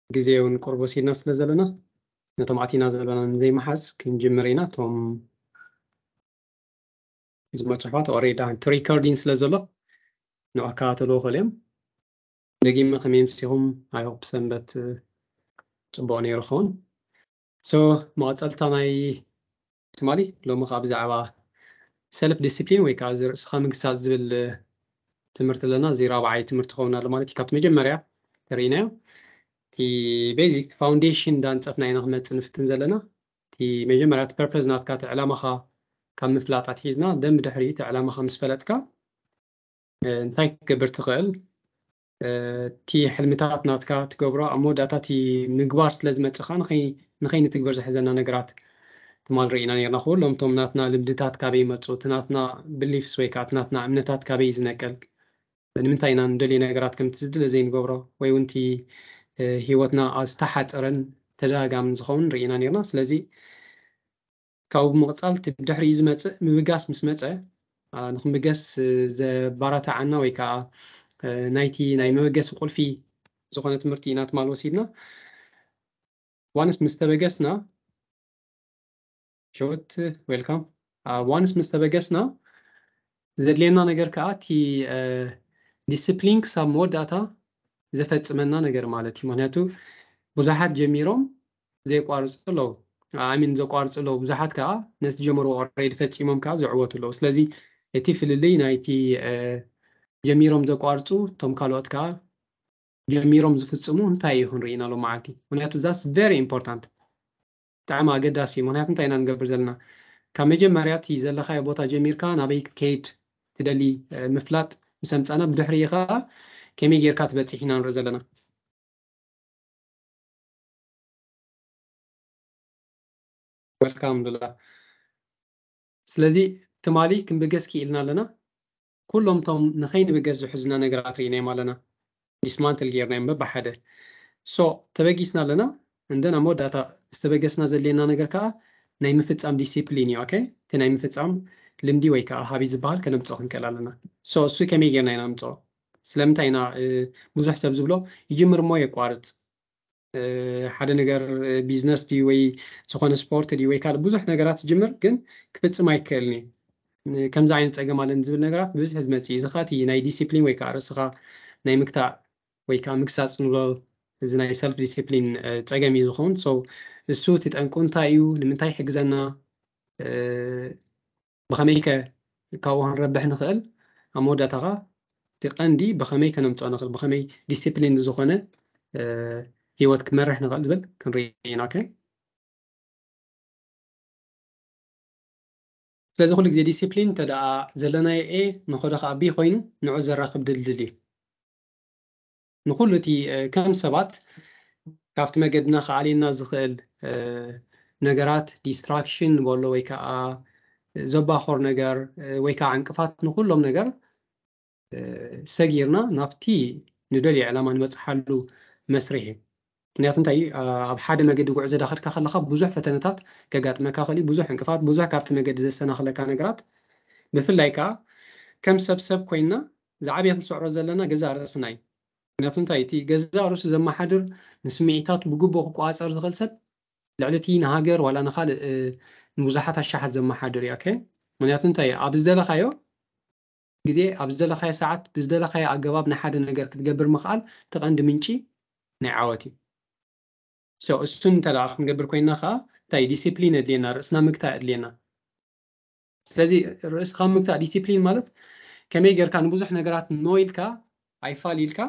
ግዜ እውን ቁርብ ወሲድና ስለ ዘለና ነቶም ኣቲና ዘለና ንዘይመሓዝ ክንጅምር ኢና። እቶም ዝመፅሑባት ኦሬዳ እቲ ሪኮርዲን ስለ ዘሎ ንዕካተሉ ክእል እዮም። ደጊመ ከመይ ምሲኹም? ኣይሆፕ ሰንበት ፅቡቕ ነይሩ ኸውን። ሶ መቐፀልታ ናይ ትማሊ ሎሚ ከዓ ብዛዕባ ሰልፍ ዲስፕሊን ወይ ከዓ ርእስኻ ምግሳፅ ዝብል ትምህርቲ ኣለና። እዚ ራብዓይ ትምህርቲ ክኸውን ኣሎ ማለት እዩ። ካብቲ መጀመርያ ተርእናዮ እቲ ቤዚክ ፋውንዴሽን እንዳንፀፍና ኢና ክመፅእ ንፍትን ዘለና። እቲ መጀመርያ እቲ ፐርፐዝ ናትካ እቲ ዕላማኻ ካብ ምፍላጥ ኣትሒዝና ደም ድሕሪ እቲ ዕላማኻ ምስ ፈለጥካ እንታይ ክትገብር ትኽእል፣ እቲ ሕልምታት ናትካ ትገብሮ ኣብ መወዳእታ እቲ ምግባር ስለ ዝመፅእ ከዓ ንኸይንትግበር ዝሕዘና ነገራት ትማል ርኢና ነርና። ኩሎም እቶም ናትና ልምድታት ካበይ ይመፁ፣ እቲ ናትና ብሊፍስ ወይ ከዓ እቲ ናትና እምነታት ካበይ ዝነቀል፣ ንምንታይ ኢና ንደልዮ ነገራት ከምቲ ዝድለ ዘይንገብሮ ወይ እውን እቲ ህይወትና ዝተሓፀረን ተደጋጋምን ዝኸውን ርኢና ነርና። ስለዚ ካብኡ ብምቕፃል እቲ ብድሕሪኡ ዝመፅእ ምብጋስ ምስ መፀ ንክንብገስ ዘባራታዓና ወይ ከዓ ናይቲ ናይ መበገሲ ቁልፊ ዝኾነ ትምህርቲ ኢና ትማል ወሲድና። ዋንስ ምስ ተበገስና ሸወት ዌልካም። ዋንስ ምስ ተበገስና ዘድልየና ነገር ከዓ እቲ ዲስፕሊን ክሳብ መወዳእታ ዘፈፅመና ነገር ማለት እዩ። ምክንያቱ ብዙሓት ጀሚሮም ዘየቋርፁ ኣለዉ። ኣሚን ዘቋርፁ ኣለዉ። ብዙሓት ከዓ ነቲ ጀመርዎ ኦሬዲ ፈፂሞም ከዓ ዝዕወቱ ኣለዉ። ስለዚ እቲ ፍልልይ ናይቲ ጀሚሮም ዘቋርፁ እቶም ካልኦት ከዓ ጀሚሮም ዝፍፅሙ እንታይ እዩ ክንርኢ ኢና ሎም መዓልቲ። ምክንያቱ that's very important፣ ብጣዕሚ ኣገዳሲ እዩ። ምክንያቱ እንታይ ኢና ንገብር ዘለና? ካብ መጀመርያ እቲ ዘለኻዮ ቦታ ጀሚርካ ናበይ ክትከይድ ትደሊ ምፍላጥ ምስ ኣምፃና ብድሕሪኡ ከዓ ከመይ ጌርካ ትበፅሕ ኢና ንርኢ ዘለና። ዌልካም ሉላ። ስለዚ ትማሊ ክንብገስ ክኢልና ኣለና። ኩሎም እቶም ንኸይንብገስ ዝሕዙና ነገራት ርኢናዮም ኣለና። ዲስማንትል ጌርናዮም በብሓደ። ሶ ተበጊስና ኣለና። እንደን ኣብ መወዳእታ ዝተበገስና ዘድልየና ነገር ከዓ ናይ ምፍፃም ዲሲፕሊን እዩ። ኦኬ፣ እቲ ናይ ምፍፃም ልምዲ ወይ ከዓ ሃቢት ዝበሃል ከነምፅኦ ክንክእል ኣለና። ሶ እሱ ከመይ ጌርና ኢና ንምፅኦ? ስለምንታይ ኢና ብዙሕ ሰብ ዝብሎ ይጅምር እሞ የቋርፅ? ሓደ ነገር ቢዝነስ ድዩ ወይ ዝኾነ ስፖርት ድዩ ወይ ካልእ ብዙሕ ነገራት ይጅምር ግን ክፍፅም ኣይክእልን እዩ። ከምዚ ዓይነት ፀገም ኣለን ዝብል ነገራት ብብዝሒ ዝመፅእ እዩ። እዚ ከዓ እቲ ናይ ዲሲፕሊን ወይ ከዓ ርእስኻ ናይ ምግታእ ወይ ከዓ ምግሳፅ ንብሎ እዚ ናይ ሰልፍ ዲሲፕሊን ፀገም እዩ ዝኸውን። ሶ እሱ እቲ ጠንቁ እንታይ እዩ፣ ንምንታይ ይሕግዘና፣ ብኸመይ ከ ካብኡ ክንረብሕ ንኽእል፣ ኣብ መወዳእታ ከዓ እቲ ቀንዲ ብኸመይ ከነምፅኦ ንኽእል፣ ብኸመይ ዲሲፕሊን ዝኾነ ህይወት ክመርሕ ንኽእል ዝብል ክንርኢ ኢና። ኦኬ፣ ስለዚ ኩሉ ግዜ ዲሲፕሊን እንተ ደኣ ዘለናዮ ኤ ንኸዶ ከዓ ቢ ኮይኑ ንዑ ዘራኽብ ድልድል እዩ። ንኹሉ እቲ ከም ሰባት ካብቲ መገድና ክኣልየና ዝኽእል ነገራት ዲስትራክሽን ንበሎ ወይ ከዓ ዘባኾር ነገር ወይ ከዓ ዕንቅፋት ንኩሎም ነገር ሰጊርና ናብቲ ንደልዮ ዕላማ ንበፅሓሉ መስርሕ እዩ። ምክንያቱ እንታይ ኣብ ሓደ መገዲ ጉዕዞ ዳኸድካ ከለካ ብዙሕ ፈተነታት ከጋጥመካ ክእል ብዙሕ ዕንቅፋት ብዙሕ ካብቲ መገዲ ዘሰናክለካ ነገራት ብፍላይ ከዓ ከም ሰብ ሰብ ኮይንና ዝዓበየ ክንስዕሮ ዘለና ገዛ ርእስና እዩ። ምክንያቱ እንታይ እቲ ገዛ ርእሱ ዘመሓድር ንስምዒታት ብግቡእ ክቆፃፀር ዝኽእል ሰብ ልዕሊ እቲ ንሃገር ዋላ ንካልእ ንብዙሓት ኣሻሓት ዘመሓድር እዩ። ምክንያቱ እንታይ ኣብ ዝደለካዮ ግዜ ኣብ ዝደለካዮ ሰዓት ብዝደለካዮ ኣገባብ ንሓደ ነገር ክትገብር ምኽኣል እቲ ቀንዲ ምንጪ ናይ ዓወት እዩ። እሱን እንተ ደኣ ክንገብር ኮይንና ከዓ እንታይ ዲሲፕሊን የድልየና፣ ርእስና ምግታእ የድልየና። ስለዚ ርእስኻ ምግታእ ዲሲፕሊን ማለት ከመይ ጌርካ ንብዙሕ ነገራት ኖ ኢልካ ኣይፋል ኢልካ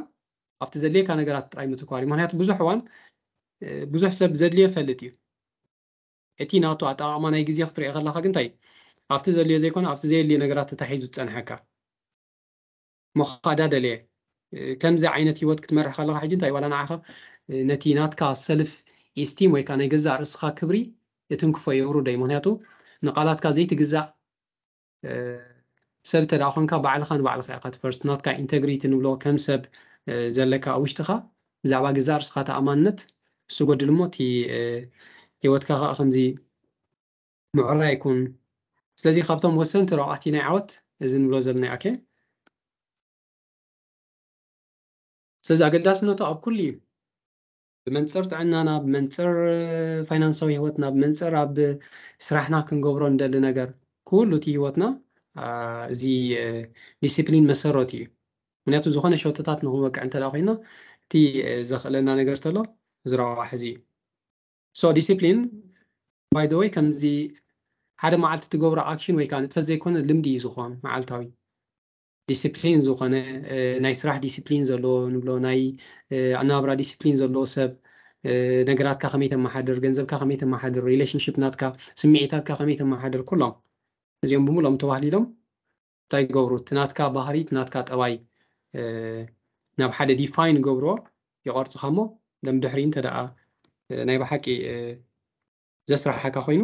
ኣብቲ ዘድልየካ ነገራት ጥራይ ምትኳር እዩ። ምክንያቱ ብዙሕ እዋን ብዙሕ ሰብ ዘድልዮ ይፈልጥ እዩ። እቲ ናቱ ኣጠቓቕማ ናይ ግዜ ክትሪኦ ከለኻ ግን እንታይ ኣብቲ ዘድልዮ ዘይኮነ ኣብቲ ዘየድልዮ ነገራት ተታሒዙ ዝፀንሐካ። ሞኻዳ ደልየ ከምዚ ዓይነት ህይወት ክትመርሕ ከለኻ ሕጂ እንታይ ዋላ ንዓኻ ነቲ ናትካ ሰልፍ ኢስቲም ወይ ከዓ ናይ ገዛእ ርእስኻ ክብሪ እትንክፎ የውርዶ እዩ። ምክንያቱ ንቓላትካ ዘይትግዛእ ሰብ እንተ ደኣ ኮንካ ባዕልኻ ንባዕልኻ ኢኻ እቲ ፈርስት ናትካ ኢንተግሪቲ ንብሎ ከም ሰብ ዘለካ ኣብ ውሽጥኻ ብዛዕባ ገዛእ ርእስኻ ተኣማንነት እሱ ጎድል እሞ እቲ ህይወትካ ከዓ ከምዚ ምዕራይ ኣይኮን። ስለዚ ካብቶም ወሰንቲ ረቋሕቲ ናይ ዓወት እዚ ንብሎ ዘለና ኦኬ። ስለዚ ኣገዳስነቱ ኣብ ኩሉ እዩ። ብመንፅር ጥዕናና፣ ብመንፅር ፋይናንሳዊ ህይወትና፣ ብመንፅር ኣብ ስራሕና ክንገብሮ እንደሊ ነገር፣ ኩሉ እቲ ህይወትና እዚ ዲሲፕሊን መሰረቱ እዩ። ምክንያቱ ዝኾነ ሸቶታት ንክንወቅዕ እንተ ኮይና እቲ ዘኽእለና ነገር ተሎ ዝረዋሕ እዚ እዩ። So ዲሲፕሊን by the way ከምዚ ሓደ መዓልቲ ትገብሮ ኣክሽን ወይ ከዓ ንጥፈት ዘይኮነ ልምዲ እዩ ዝኾን መዓልታዊ ዲሲፕሊን ዝኾነ ናይ ስራሕ ዲሲፕሊን ዘለዎ ንብሎ ናይ ኣናብራ ዲሲፕሊን ዘለዎ ሰብ ነገራትካ ከመይ ተመሓድር፣ ገንዘብካ ከመይ ተመሓድር፣ ሪሌሽንሽፕ ናትካ፣ ስምዒታትካ ከመይ ተመሓድር፣ ኩሎም እዚኦም ብምሎም ተባህሊሎም እንታይ ይገብሩ? እቲ ናትካ ባህሪ፣ እቲ ናትካ ጠባይ ናብ ሓደ ዲፋይን ገብርዎ፣ ይቐርፁኻ እሞ ደም ድሕሪ እንተ ደኣ ናይ ብሓቂ ዘስራሓካ ኮይኑ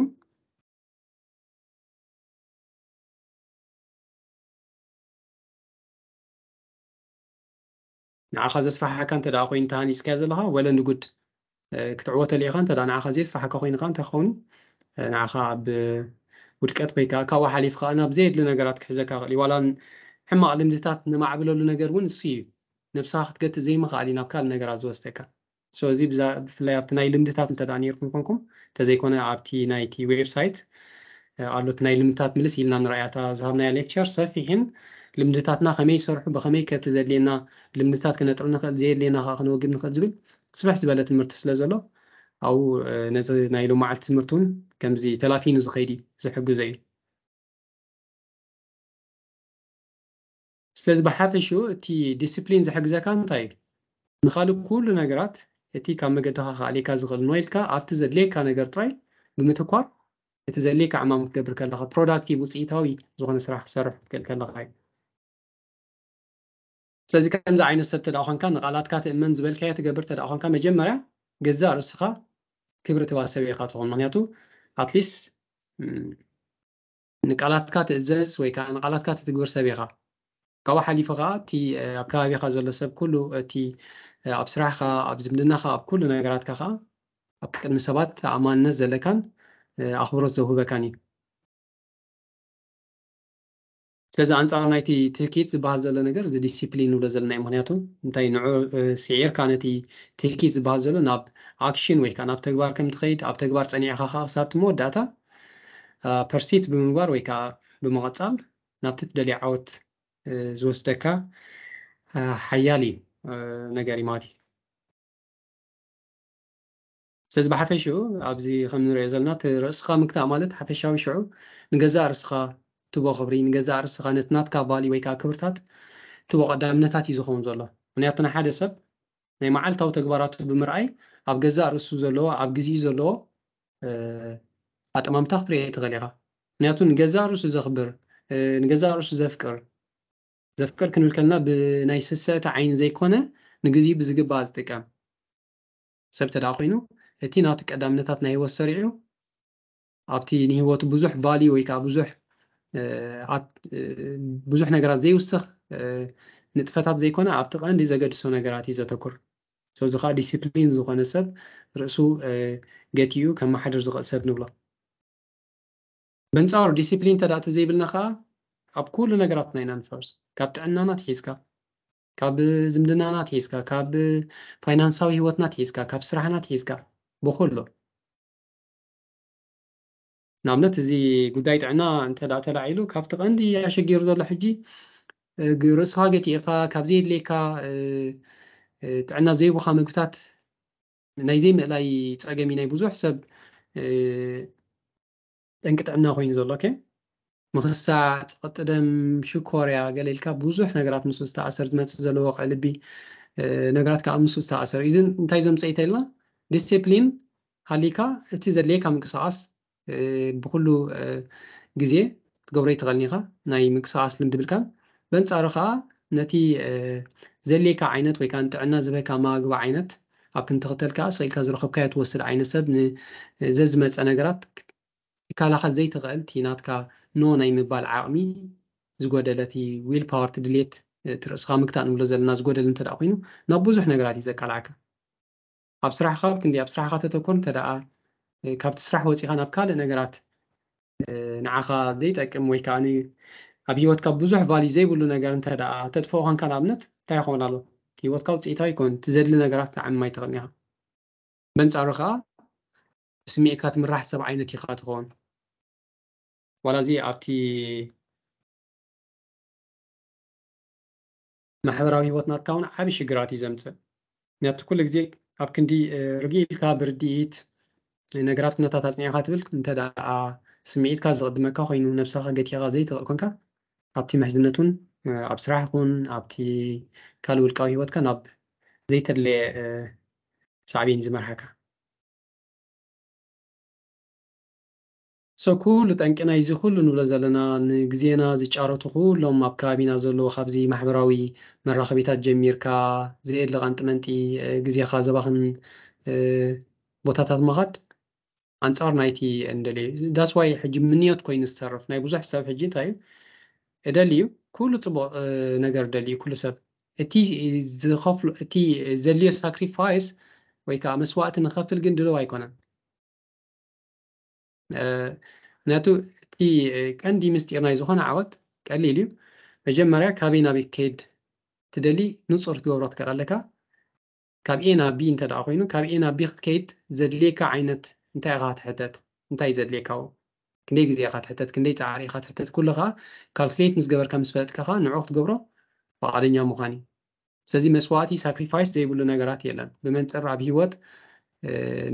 ንዓኻ ዘስራሓካ እንተ ደኣ ኮይኑ ተሃኒፅካዮ ዘለኻ ወለ ንጉድ ክትዕወተሉ ኢኻ። እንተ ደኣ ንዓኻ ዘየስራሓካ ኮይኑ ከዓ እንታይ ክኸውን ንዓኻ ኣብ ውድቀት ወይ ከዓ ካብኡ ሓሊፍ ከዓ ናብ ዘየድሊ ነገራት ክሕዘካ ይኽእል እዩ። ዋላ ሕማቕ ልምድታት ነማዕብለሉ ነገር እውን እሱ እዩ። ነብስኻ ክትገትእ ዘይምኽኣል እዩ ናብ ካልእ ነገራት ዝወስደካ። ስለዚ ብፍላይ ኣብቲ ናይ ልምድታት እንተ ደኣ ነይርኩም ኮንኩም እንተዘይኮነ ኣብቲ ናይቲ ዌብሳይት ኣሎ እቲ ናይ ልምድታት ምልስ ኢልና ንረኣያ እታ ዝሃብናያ ሌክቸር ሰፊሕን ልምድታትና ከመይ ይሰርሑ ብኸመይ ከቲ ዘድልየና ልምድታት ክነጥሪ ንኽእል ዘየድልየና ከዓ ክንወግድ ንኽእል ዝብል ስፍሕ ዝበለ ትምህርቲ ስለ ዘሎ ኣብኡ ነዚ ናይ ሎማዓልቲ ትምህርቲ እውን ከምዚ ተላፊኑ ዝኸይድ እዩ ዝሕግዞ እዩ። ስለዚ ብሓፈሽኡ እቲ ዲስፕሊን ዝሕግዘካ እንታይ እዩ? ንኻልእ ኩሉ ነገራት እቲ ካብ መገድኻ ክኣልየካ ዝኽእል ነው ኢልካ ኣብቲ ዘድልየካ ነገር ጥራይ ብምትኳር እቲ ዘድልየካ ዕማም ክትገብር ከለኻ ፕሮዳክቲቭ ውፅኢታዊ ዝኾነ ስራሕ ክትሰርሕ ክትክእል ከለኻ እዩ። ስለዚ ከምዚ ዓይነት ሰብ ተደኣ ኮንካ ንቃላትካ ትእመን ዝበልካዮ ትገብር ተደኣ ኮንካ መጀመርያ ገዛእ ርእስኻ ክብሪ ትባ ሰብ ኢኻ ትኾን። ምክንያቱ ኣትሊስት ንቃላትካ ትእዘዝ ወይ ከዓ ንቃላትካ ትትግብር ሰብ ኢኻ። ካብኡ ሓሊፉ ከዓ እቲ ኣብ ከባቢኻ ዘሎ ሰብ ኩሉ እቲ ኣብ ስራሕካ ኣብ ዝምድናኻ ኣብ ኩሉ ነገራትካ ከዓ ኣብ ቅድሚ ሰባት ተኣማንነት ዘለካን ኣኽብሮት ዘውህበካን እዩ። ስለዚ ኣንፃር ናይቲ ትህኪት ዝበሃል ዘሎ ነገር እዚ ዲሲፕሊን ንብሎ ዘለና እዩ። ምክንያቱ እንታይ ንዑ ስዒርካ ነቲ ትህኪት ዝበሃል ዘሎ ናብ ኣክሽን ወይ ከዓ ናብ ተግባር ከም ትኸይድ ኣብ ተግባር ፀኒዕካ ከዓ ክሳብ እቲ መወዳእታ ፐርሲት ብምግባር ወይ ከዓ ብምቕፃል ናብቲ ትደልዮ ዓወት ዝወስደካ ሓያል እዩ ነገር እዩ ማለት እዩ። ስለዚ ብሓፈሽኡ ኣብዚ ከም ንሪኦ ዘለና እቲ ርእስኻ ምግታእ ማለት ሓፈሻዊ ሽዑ ንገዛእ ርእስኻ ትቦ ክብሪ ንገዛእ ርእስኻ ነቲ ናትካ ቫሊ ወይ ከዓ ክብርታት ትቦ ቀዳምነታት እዩ ዝኸውን ዘሎ። ምክንያቱ ንሓደ ሰብ ናይ መዓልታዊ ተግባራቱ ብምርኣይ ኣብ ገዛእ ርእሱ ዘለዎ ኣብ ግዜኡ ዘለዎ ኣጠማምታ ክትርኢ ትኽእል ኢኻ። ምክንያቱ ንገዛእ ርእሱ ዘኽብር ንገዛእ ርእሱ ዘፍቅር ዘፍቅር ክንብል ከለና ብናይ ስስዕቲ ዓይኒ ዘይኮነ ንግዜኡ ብዝግባእ ዝጥቀም ሰብ ተደኣ ኮይኑ እቲ ናቱ ቀዳምነታት ናይ ህይወት ሰሪዑ ኣብቲ ንህይወቱ ብዙሕ ቫልዩ ወይ ከዓ ብዙሕ ብዙሕ ነገራት ዘይውስኽ ንጥፈታት ዘይኮነ ኣብቲ ቀንዲ ዘገድሶ ነገራት እዩ ዘተኩር። ስለዚ ከዓ ዲሲፕሊን ዝኾነ ሰብ ርእሱ ገቲኡ ከመሓድር ዝኽእል ሰብ ንብሎ። በንፃሩ ዲሲፕሊን ተዳእቲ ዘይብልና ከዓ ኣብ ኩሉ ነገራትና ኢና ንፈርስ። ካብ ጥዕናና ትሒዝካ፣ ካብ ዝምድናና ትሒዝካ፣ ካብ ፋይናንሳዊ ህይወትና ትሒዝካ፣ ካብ ስራሕና ትሒዝካ ብኩሉ ንኣብነት እዚ ጉዳይ ጥዕና እንተ ደኣ ተላዒሉ ካብቲ ቀንዲ ኣሸጊሩ ዘሎ ሕጂ ግ- ርእስኻ ገቲእኻ ካብ ዘየድልየካ እ፣ እ፣ ጥዕና ዘይብኻ ምግብታት ናይ ዘይምእላይ ፀገም እዩ ናይ ብዙሕ ሰብ እ፣ ጠንቂ ጥዕና ኮይኑ ዘሎ ኦኬ። ምኽሳዕ፣ ፀቕጢ ደም፣ ሽኮርያ ገለ ኢልካ ብዙሕ ነገራት ምስኡ ዝተኣሰር ዝመፅእ ዘሎ ወቕዒ ልቢ እ፣ ነገራት ከዓ ምስኡ ዝተኣሰር እዩ። እዚ እንታይ ዘምፅእ እዩ ተልና ዲሲፕሊን ሃሊካ እቲ ዘድልየካ ምንቅስቃስ ብኩሉ ግዜ ክትገብሮ ይትኽእልን ኢኻ። ናይ ምንቅስቃስ ልምዲ ብልካን በንጻሩ ከዓ ነቲ ዘድልየካ ዓይነት ወይ ከዓ ንጥዕና ዝህበካ ኣመጋግባ ዓይነት ኣብ ክንትኽተል ከዓ ስኢልካ ዝረኸብካዮ ትወስድ ዓይነት ሰብ ንዘዝመፀ ነገራት ይከላኸል ዘይትኽእል እቲ ናትካ ኖ ናይ ምባል ዓቕሚ ዝጎደለ እቲ ዊል ፓወር እቲ ድሌት እቲ ርእስኻ ምግታእ ንብሎ ዘለና ዝጎደለ እንተ ደኣ ኮይኑ ናብ ብዙሕ ነገራት እዩ ዘቃልዓካ። ኣብ ስራሕኻ ኣብ ክንዲ ኣብ ስራሕኻ ተተኮር እንተ ደኣ ካብቲ ስራሕ ወፂኻ ናብ ካልእ ነገራት ንዓኻ ዘይጠቅም ወይ ከዓ ኣብ ሂወትካ ብዙሕ ቫልዩ ዘይብሉ ነገር እንተ ደኣ ተጥፍኦ ኮንካ ንኣብነት እንታይ ይኸውን ኣሎ? እቲ ሂወትካ ውፅኢታዊ ይኮን? እቲ ዘድሊ ነገራት ክዓምም ኣይትኽእልን ኢኻ። በንጻሩ ከዓ ስምዒትካ ትምራሕ ሰብ ዓይነት ኢኻ ትኸውን። ዋላ እዚ ኣብቲ ማሕበራዊ ህይወት ናትካ እውን ዓቢ ሽግራት እዩ ዘምጽእ። ምክንያቱ ኩሉ ግዜ ኣብ ክንዲ ርግእ ኢልካ ብርድኢት ነገራት ኩነታት ኣጽኒዕካ ትብል እንተ ደኣ ስምዒትካ ዝቕድመካ ኮይኑ ነብስኻ ገቲኻ ዘይትኽእል ኮንካ ኣብቲ ምሕዝነት እውን ኣብ ስራሕ ይኹን ኣብቲ ካልእ ውልቃዊ ህይወትካ ናብ ዘይተድለየ ሳዕቤን እዩ ዝመርሓካ። So ኩሉ ጠንቂ ናይዚ ኩሉ ንብሎ ዘለና ንግዜና ዝጫረቱ ኩሎም ኣብ ከባቢና ዘለዉ ካብዚ ማሕበራዊ መራኸቢታት ጀሚርካ ዘየድሊ ቀንጢ መንጢ ግዜኻ ዘባኽን ቦታታት ምኻድ ኣንጻር ናይቲ እንደልየ that's why ሕጂ ምንዮት ኮይኑ ዝተርፍ ናይ ብዙሕ ሰብ ሕጂ እንታይ እዩ እደሊ እዩ ኩሉ ጽቡቕ ነገር ደሊ እዩ ኩሉ ሰብ እቲ ዝኸፍሎ እቲ ዘድልዮ ሳክሪፋይስ ወይ ከዓ መስዋእቲ ንኸፍል ግን ድልው ኣይኮነን። ምክንያቱ እቲ ቀንዲ ምስጢር ናይ ዝኾነ ዓወት ቀሊል እዩ። መጀመርያ ካበይ ናበይ ክትከይድ ትደሊ ንፁር ክትገብሮ ትክእል ኣለካ። ካብ ኤ ናብ ቢ እንተ ደኣ ኮይኑ ካብ ኤ ናብ ቢ ክትከይድ ዘድልየካ ዓይነት እንታይ ኢኻ ትሕተት እንታይ እዩ ዘድልየካ ክንደይ ግዜ ኢኻ ትሕተት ክንደይ ፃዕሪ ኢኻ ትሕተት ኩሉ ከዓ ካልኩሌት ምስ ገበርካ ምስ ፈለጥካ ከዓ ንዑ ክትገብሮ ፍቓደኛ ምዃን እዩ። ስለዚ መስዋእቲ ሳክሪፋይስ ዘይብሉ ነገራት የለን። ብመንፅር ኣብ ሂወት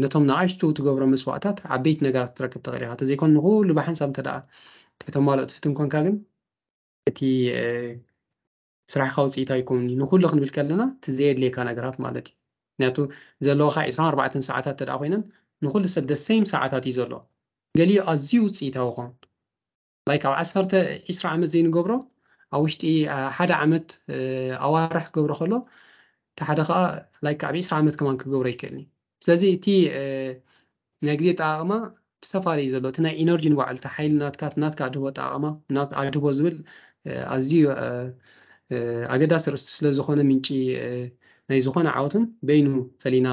ነቶም ንኣሽቱ ትገብሮ መስዋእታት ዓበይቲ ነገራት ክትረክብ ትኽእል ኢኻ። ተዘይኮን ንኩሉ ብሓንሳብ እንተ ደኣ ከተማልኦ ትፍትን ኮንካ ግን እቲ ስራሕካ ውፅኢት ኣይኮን ንኩሉ ክንብል ከለና እቲ ዘየድልየካ ነገራት ማለት እዩ። ምክንያቱ ዘለዎካ ዕስራን ኣርባዕተን ሰዓታት ተደኣ ኮይነን ንኩሉ ሰብ ደሰይም ሰዓታት እዩ ዘለዎ። ገሊኡ ኣዝዩ ውፅኢታዊ ኾን ላይክ ኣብ ዓሰርተ ዕስራ ዓመት ዘይንገብሮ ኣብ ውሽጢ ሓደ ዓመት ኣዋርሕ ክገብሮ ከሎ እቲ ሓደ ከዓ ላይክ ኣብ ዕስራ ዓመት ከማን ክገብሮ ይክእል እዩ። ስለዚ እቲ ናይ ግዜ ኣጠቃቅማ ብዝተፈላለዩ ዘሎ እቲ ናይ ኢነርጂ ንባዕሉ እቲ ሓይሊ ናትካ ናትካ ኣድህቦ ኣጠቃቅማ ናት ኣድህቦ ዝብል ኣዝዩ ኣገዳሲ ርእስቲ ስለዝኾነ ምንጪ ናይ ዝኾነ ዓወትን በይኑ ፈሊና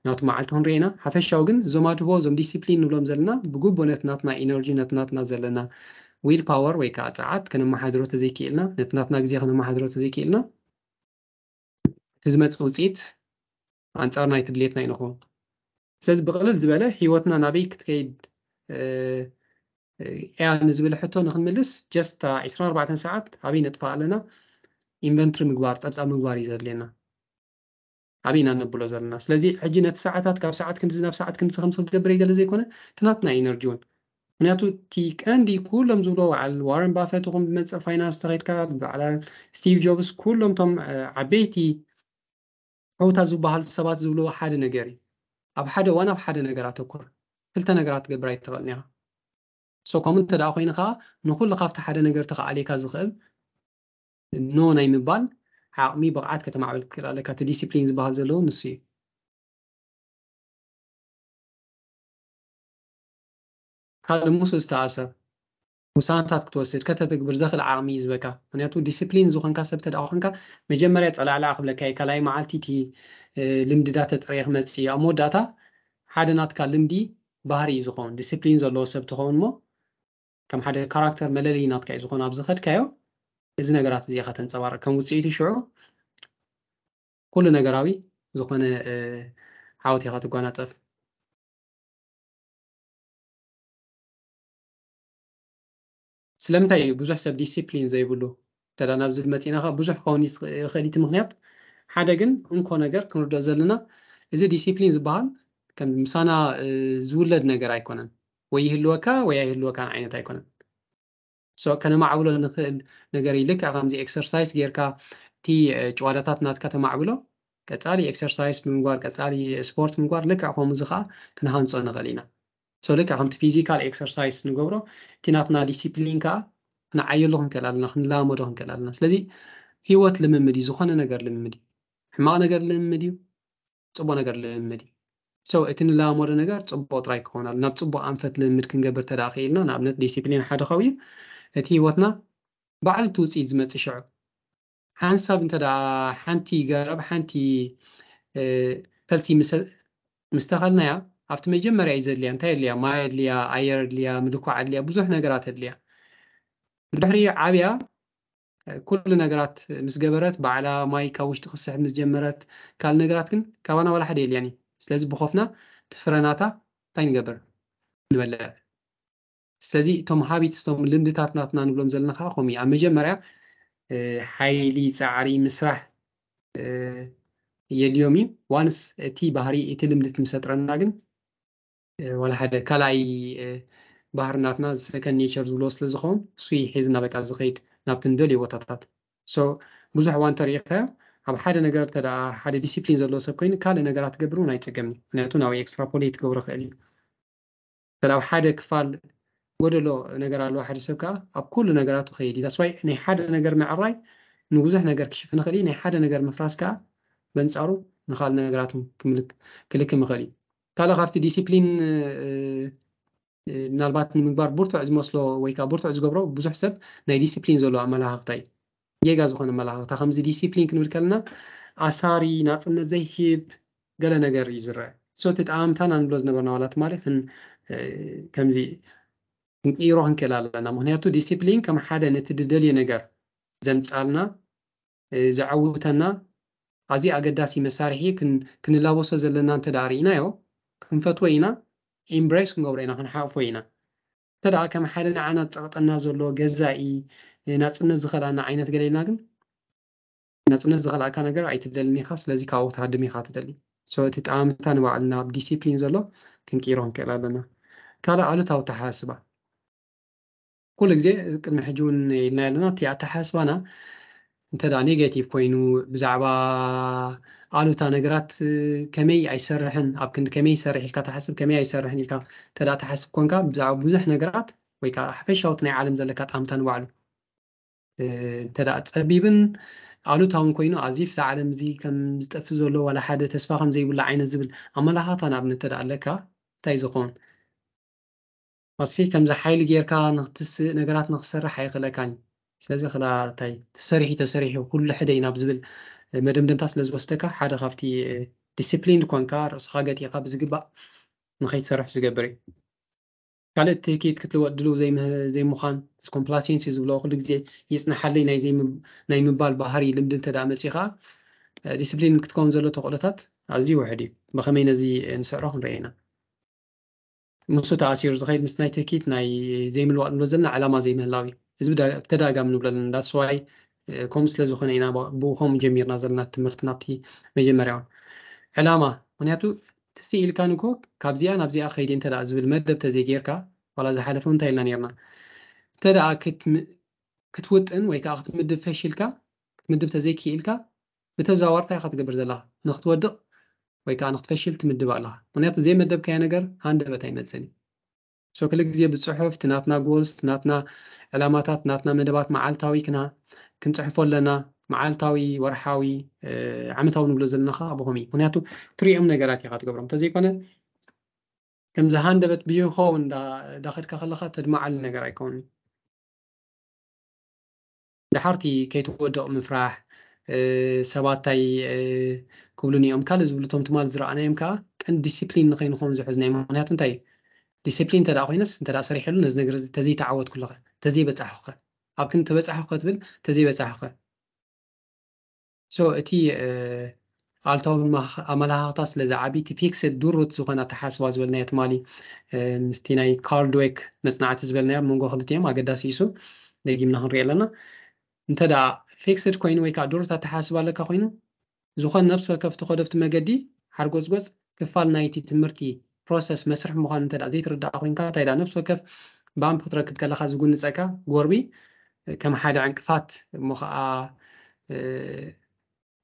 ናቱ መዓልቲ ክንሪኦ ኢና። ሓፈሻዊ ግን እዞም ኣድህቦ እዞም ዲሲፕሊን ንብሎም ዘለና ብግቡእ ነቲ ናትና ኢነርጂ ነቲ ናትና ዘለና ዊል ፓወር ወይ ከዓ ፀዓት ከነመሓድሮ ተዘይክኢልና ነቲ ናትና ግዜ ከነመሓድሮ ተዘይክኢልና እቲ ዝመፅእ ውፅኢት ኣንፃር ናይቲ ድሌትና እዩ ንኸውን። ስለዚ ብቕልል ዝበለ ህይወትና ናበይ ክትከይድ እያ ንዝብል ሕቶ ንክንምልስ ጀስት ዕስራን ኣርባዕተን ሰዓት ኣበይ ነጥፋ ኣለና ኢንቨንትሪ ምግባር ፀብፃብ ምግባር እዩ ዘድልየና። ኣበይና ነብሎ ዘለና ስለዚ ሕጂ ነቲ ሰዓታት ካብ ሰዓት ክንድዚ ናብ ሰዓት ክንድዚ ከምዚ ክትገብር ገለ ዘይኮነ እቲ ናትና ኢነርጂ እውን ምክንያቱ እቲ ቀንዲ ኩሎም ዝብሎ በዓል ዋረን ባፈት ይኹን ብመንፅር ፋይናንስ ተኸድካ ብበዓል ስቲቭ ጆብስ ኩሎም ቶም ዓበይቲ ዕውታት ዝበሃሉ ሰባት ዝብልዎ ሓደ ነገር እዩ። ኣብ ሓደ እዋን ኣብ ሓደ ነገር ኣተኩር። ክልተ ነገራት ትገብር ኣይትኽእልን ኢኻ። ሶ ከምኡ እንተ ደኣ ኮይኑ ከዓ ንኹሉ ካብቲ ሓደ ነገር ተኸኣልየካ ዝኽእል ኖ ናይ ምባል ዓቕሚ ብቕዓት ከተማዕብል ክትክእል ኣለካ። እቲ ዲሲፕሊን ዝበሃል ዘለዎ ንሱ እዩ። ካልእ ምስ ዝተኣሰር ውሳነታት ክትወስድ ከተተግብር ዘኽእል ዓቕሚ እዩ ዝበካ። ምክንያቱ ዲስፕሊን ዝኾንካ ሰብ ተደኣ ኮንካ መጀመርያ ጸላዕላዕ ክብለካ እዩ። ካልኣይ መዓልቲ እቲ ልምዲ ዳተጠርየ ክመጽእ እዩ። ኣብ መወዳእታ ሓደ ናትካ ልምዲ ባህሪ እዩ ዝኸውን። ዲስፕሊን ዘለዎ ሰብ ትኸውን እሞ ከም ሓደ ካራክተር መለለይ ናትካ እዩ ዝኾን ኣብዚ ኸድካዮ እዚ ነገራት እዚ ኢኻ ተንጸባርቕ ከም ውጽኢቱ ሽዑ ኩሉ ነገራዊ ዝኾነ ዓወት ኢኻ ትጓናጸፍ። ስለምንታይ እዩ ብዙሕ ሰብ ዲሲፕሊን ዘይብሉ? ተዳ ናብዚ መፂና ከዓ ብዙሕ ክኸውን ይኽእል እቲ ምክንያት ሓደ ግን እንኮ ነገር ክንርድኦ ዘለና እዚ ዲሲፕሊን ዝበሃል ከም ምሳና ዝውለድ ነገር ኣይኮነን። ወይ ይህልወካ ወይ ኣይህልወካን ዓይነት ኣይኮነን። ሶ ከነማዕብሎ ንኽእል ነገር እዩ። ልክዕ ከምዚ ኤክሰርሳይስ ጌርካ እቲ ጭዋዳታት ናትካ ተማዕብሎ ቀጻሊ ኤክሰርሳይስ ብምግባር ቀጻሊ ስፖርት ምግባር ልክዕ ከምኡ እዚ ከዓ ክንሃንፆ ንኽእል ኢና። ሶ ልክዕ ከምቲ ፊዚካል ኤክሰርሳይስ ንገብሮ እቲ ናትና ዲሲፕሊን ከዓ ክንዓየሉ ክንክእል ኣለና፣ ክንለማመዶ ክንክእል ኣለና። ስለዚ ህይወት ልምምድ እዩ፣ ዝኾነ ነገር ልምምድ እዩ። ሕማቕ ነገር ልምምድ እዩ፣ ፅቡቅ ነገር ልምምድ እዩ። So እቲ ንለማመዶ ነገር ፅቡቅ ጥራይ ክኸውን ኣሎ። ናብ ፅቡቅ ኣንፈት ልምምድ ክንገብር ተደኣ ክኢልና ንኣብነት ዲሲፕሊን ሓደ ከው እዩ። እቲ ህይወትና ባዕሉ እቲ ውፅኢት ዝመፅእ ሽዑ ሓንሳብ እንተ ደኣ ሓንቲ ገረብ ሓንቲ ፈልሲ ምስ ተኸልናያ ኣብቲ መጀመርያ እዩ ዘድልያ እንታይ ኣድልያ ማይ ኣድልያ ኣየር ኣድልያ ምልኳዕ ኣድልያ ብዙሕ ነገራት ኣድልያ ብድሕሪ ዓብያ ኩሉ ነገራት ምስ ገበረት ባዕላ ማይ ካብ ውሽጢ ክስሕብ ምስ ጀመረት ካልእ ነገራት ግን ካባና ዋላ ሓደ የልያን እዩ። ስለዚ ብኾፍና ትፍረናታ እንታይ ንገብር? ንበልዕ። ስለዚ እቶም ሃቢትስ እቶም ልምድታት ናትና ንብሎም ዘለና ከዓ ከምኡ ኣብ መጀመርያ ሓይሊ ፃዕሪ ምስራሕ የድልዮም እዩ። ዋንስ እቲ ባህሪ እቲ ልምዲ ትምሰጥረና ግን ዋላ ሓደ ካልኣይ ባህሪ ናትና second nature ዝብሎ ስለ ዝኸውን እሱ ሒዝና በቃ ዝኸይድ ናብቲ ንደልዮ ቦታታት። ብዙሕ እዋን ተሪኢኸ ኣብ ሓደ ነገር እንተ ሓደ ዲሲፕሊን ዘለዎ ሰብ ኮይኑ ካልእ ነገራት ትገብር እውን ኣይፀገምን። ምክንያቱ ናብ ኤክስትራፖሌት ክገብሮ ይኽእል እዩ። ኣብ ሓደ ክፋል ጎደሎ ነገር ኣለዎ ሓደ ሰብ ከዓ ኣብ ኩሉ ነገራቱ ከይድ እዩ። ዳስዋይ ናይ ሓደ ነገር ምዕራይ ንብዙሕ ነገር ክሽፍን ይኽእል እዩ። ናይ ሓደ ነገር ምፍራስ ከዓ በንፃሩ ንካልእ ነገራት ክልክም ይኽእል እዩ። ካልእ ካብቲ ዲሲፕሊን ምናልባት ንምግባር ብርቱዕ ዝመስሎ ወይ ከዓ ብርቱዕ ዝገብሮ ብዙሕ ሰብ ናይ ዲሲፕሊን ዘሎ ኣመላኻኽታ እዩ። ጌጋ ዝኾነ ኣመላኻኽታ ከምዚ ዲሲፕሊን ክንብል ከለና ኣሳሪ ናፅነት ዘይህብ ገለ ነገር እዩ ዝረአ። እቲ ጠማምታና ንብሎ ዝነበርና ዋላ ትማሊ ከምዚ ክንቅይሮ ክንክእል ኣለና። ምክንያቱ ዲሲፕሊን ከም ሓደ ነቲ ዝደልዮ ነገር ዘምፃልና ዘዐውተና ኣዝዩ ኣገዳሲ መሳርሒ ክንላበሶ ዘለና እንተ ርኢናዮ ክንፈትዎ ኢና፣ ኢምብሬስ ክንገብሮ ኢና፣ ክንሓቕፎ ኢና። እንተ ከም ሓደ ንዓና ዝፀቕጠና ዘሎ ገዛኢ ናፅነት ዝኸልኣና ዓይነት ገለ ኢልና ግን ናፅነት ዝኸልኣካ ነገር ኣይትደልን ኢኻ። ስለዚ ካብኡ ክትሃድም ኢኻ ትደሊ። እቲ ጠማምታ ንባዕልና ኣብ ዲሲፕሊን ዘሎ ክንቅይሮ ክንክእል ኣለና። ካልእ ኣሉታዊ ኣተሓሳስባ ኩሉ ግዜ ቅድሚ ሕጂ እውን ኢልና ኣለና። እቲ ኣተሓሳስባና እንተ ኔጋቲቭ ኮይኑ ብዛዕባ ኣሉታ ነገራት ከመይ ኣይሰርሕን ኣብ ክንዲ ከመይ ይሰርሕ ኢልካ ትሓስብ ከመይ ኣይሰርሕን ኢልካ እንተ ትሓስብ ኮንካ ብዛዕባ ብዙሕ ነገራት ወይ ከዓ ሓፈሻውት ናይ ዓለም ዘለካ ጣምታ ንባዕሉ እንተ ጸቢብን ኣሉታውን ኮይኑ ኣዚፍ እዛ ዓለም እዚ ከም ዝጠፍእ ዘሎ ዋላ ሓደ ተስፋ ከም ዘይብሉ ዓይነት ዝብል ኣመላኻታ ንኣብነት እንተ ኣለካ እንታይ ዝኸውን ኣሲ ከምዚ ሓይሊ ጌርካ ንክትስእ ነገራት ንክሰርሕ ኣይኽእለካን። ስለዚ ክላ እንታይ ተሰሪሑ ተሰሪሑ ኩሉ ሕደ ኢና ብዝብል መደምደምታ ስለ ዝወስደካ ሓደ ካብቲ ዲስፕሊን ኮንካ ርእስኻ ገጢኻ ብዝግባእ ንኸይትሰርሕ ዝገብር እዩ። ካልእ ትህኪት ክትልወጥ ድልው ዘይምዃን ኮምፕላሴንሲ ዝብሎ ኩሉ ግዜ ይፅናሓለይ ናይ ምባል ባህሪ ልምዲ እንተ መፅእ ከዓ ዲስፕሊን ክትከውን ዘሎ ተኽእሎታት ኣዝዩ ውሕድ እዩ። ብኸመይ ነዚ ንስዕሮ ክንርኢ ኢና። ምስኡ ተኣሲሩ ዝኸይድ ምስ ናይ ትህኪት ናይ ዘይምልዋጥ ንብሎ ዘለና ዕላማ ዘይምህላው እዩ። እዚ ብተደጋጋሚ ንብሎ ዘለና that's why ከምኡ ስለ ዝኾነ ኢና ብኡ ከምኡ ጀሚርና ዘለና ትምህርቲ ናብቲ መጀመርያውን ዕላማ ምክንያቱ ትስእ ኢልካ ንኮ ካብዚኣ ናብዚኣ ከይዲ እንተ ዝብል መደብ ተዘይጌርካ ዋላ ዝሓለፈ እንታይ ኢልና ነርና እንተ ክትውጥን ወይ ከዓ ክትምድብ ፈሺልካ ክትምድብ ተዘይክኢልካ ብተዛዋርታ ኢኻ ትገብር ዘለኻ ንክትወድቕ ወይ ከዓ ንክትፈሽል ትምድብ ኣለኻ። ምክንያቱ ዘይመደብካዮ ነገር ሃንደበት ኣይመፅን እዩ። ሶ ክል ግዜ ብፅሑፍ እቲ ናትና ጎልስ ናትና ዕላማታት ናትና መደባት መዓልታዊ ክና ክንፅሕፎ ኣለና። መዓልታዊ፣ ወርሓዊ፣ ዓመታዊ ንብሎ ዘለና ከዓ ብኸም እዩ። ምክንያቱ ትሪኦም ነገራት ኢኻ ትገብሮም እንተዘይኮነ ከምዚ ሃንደበት ብይኸውን እንዳኸድካ ከለካ ተድማዓሉ ነገር ኣይከውን። ድሓርቲ ከይትወድቕ ምፍራሕ ሰባት እንታይ ክብሉን እዮም ካልእ ዝብሉ እቶም ትማል ዝረኣናዮም ከዓ ቀንዲ ዲስፕሊን ንኸይንኸውን ዝሕዝናዮ ምክንያቱ እንታይ እዩ ዲስፕሊን እንተ ኮይነስ እንተ ሰሪሐሉ ነዚ ነገር ተዘይተዓወት ኩለኸ ተዘይበፃሕኹኸ ኣብ ክንዲ ተበፃሕኹኸ ትብል ተዘይበፃሕኹኸ so እቲ ኣልታዊ ኣመላኻኽታ ስለ ዝዓቢ እቲ ፊክስድ ድሩት ዝኾነ ኣተሓስባ ዝበልናዮ ትማሊ ምስቲ ናይ ካርል ድዌክ መፅናዕቲ ዝበልናዮ ኣብ መንጎ ክልቲኦም ኣገዳሲ ኢሱ ደጊምና ክንሪኦ ኣለና እንተ ደኣ ፊክስድ ኮይኑ ወይ ከዓ ድሩት ኣተሓስባ ኣለካ ኮይኑ ዝኾነ ነብሲ ወከፍ ትኸዶ ኣብቲ መገዲ ሓርጎፅጎፅ ክፋል ናይቲ ትምህርቲ ፕሮሰስ መስርሕ ምዃኑ እንተ ዘይትርዳእ ኮይንካ እንታይ ደኣ ነብሲ ወከፍ ባምፕ ክትረክብ ከለካ ዝጉንፀካ ጎርቢ ከም ሓደ ዕንቅፋት እሞ ከዓ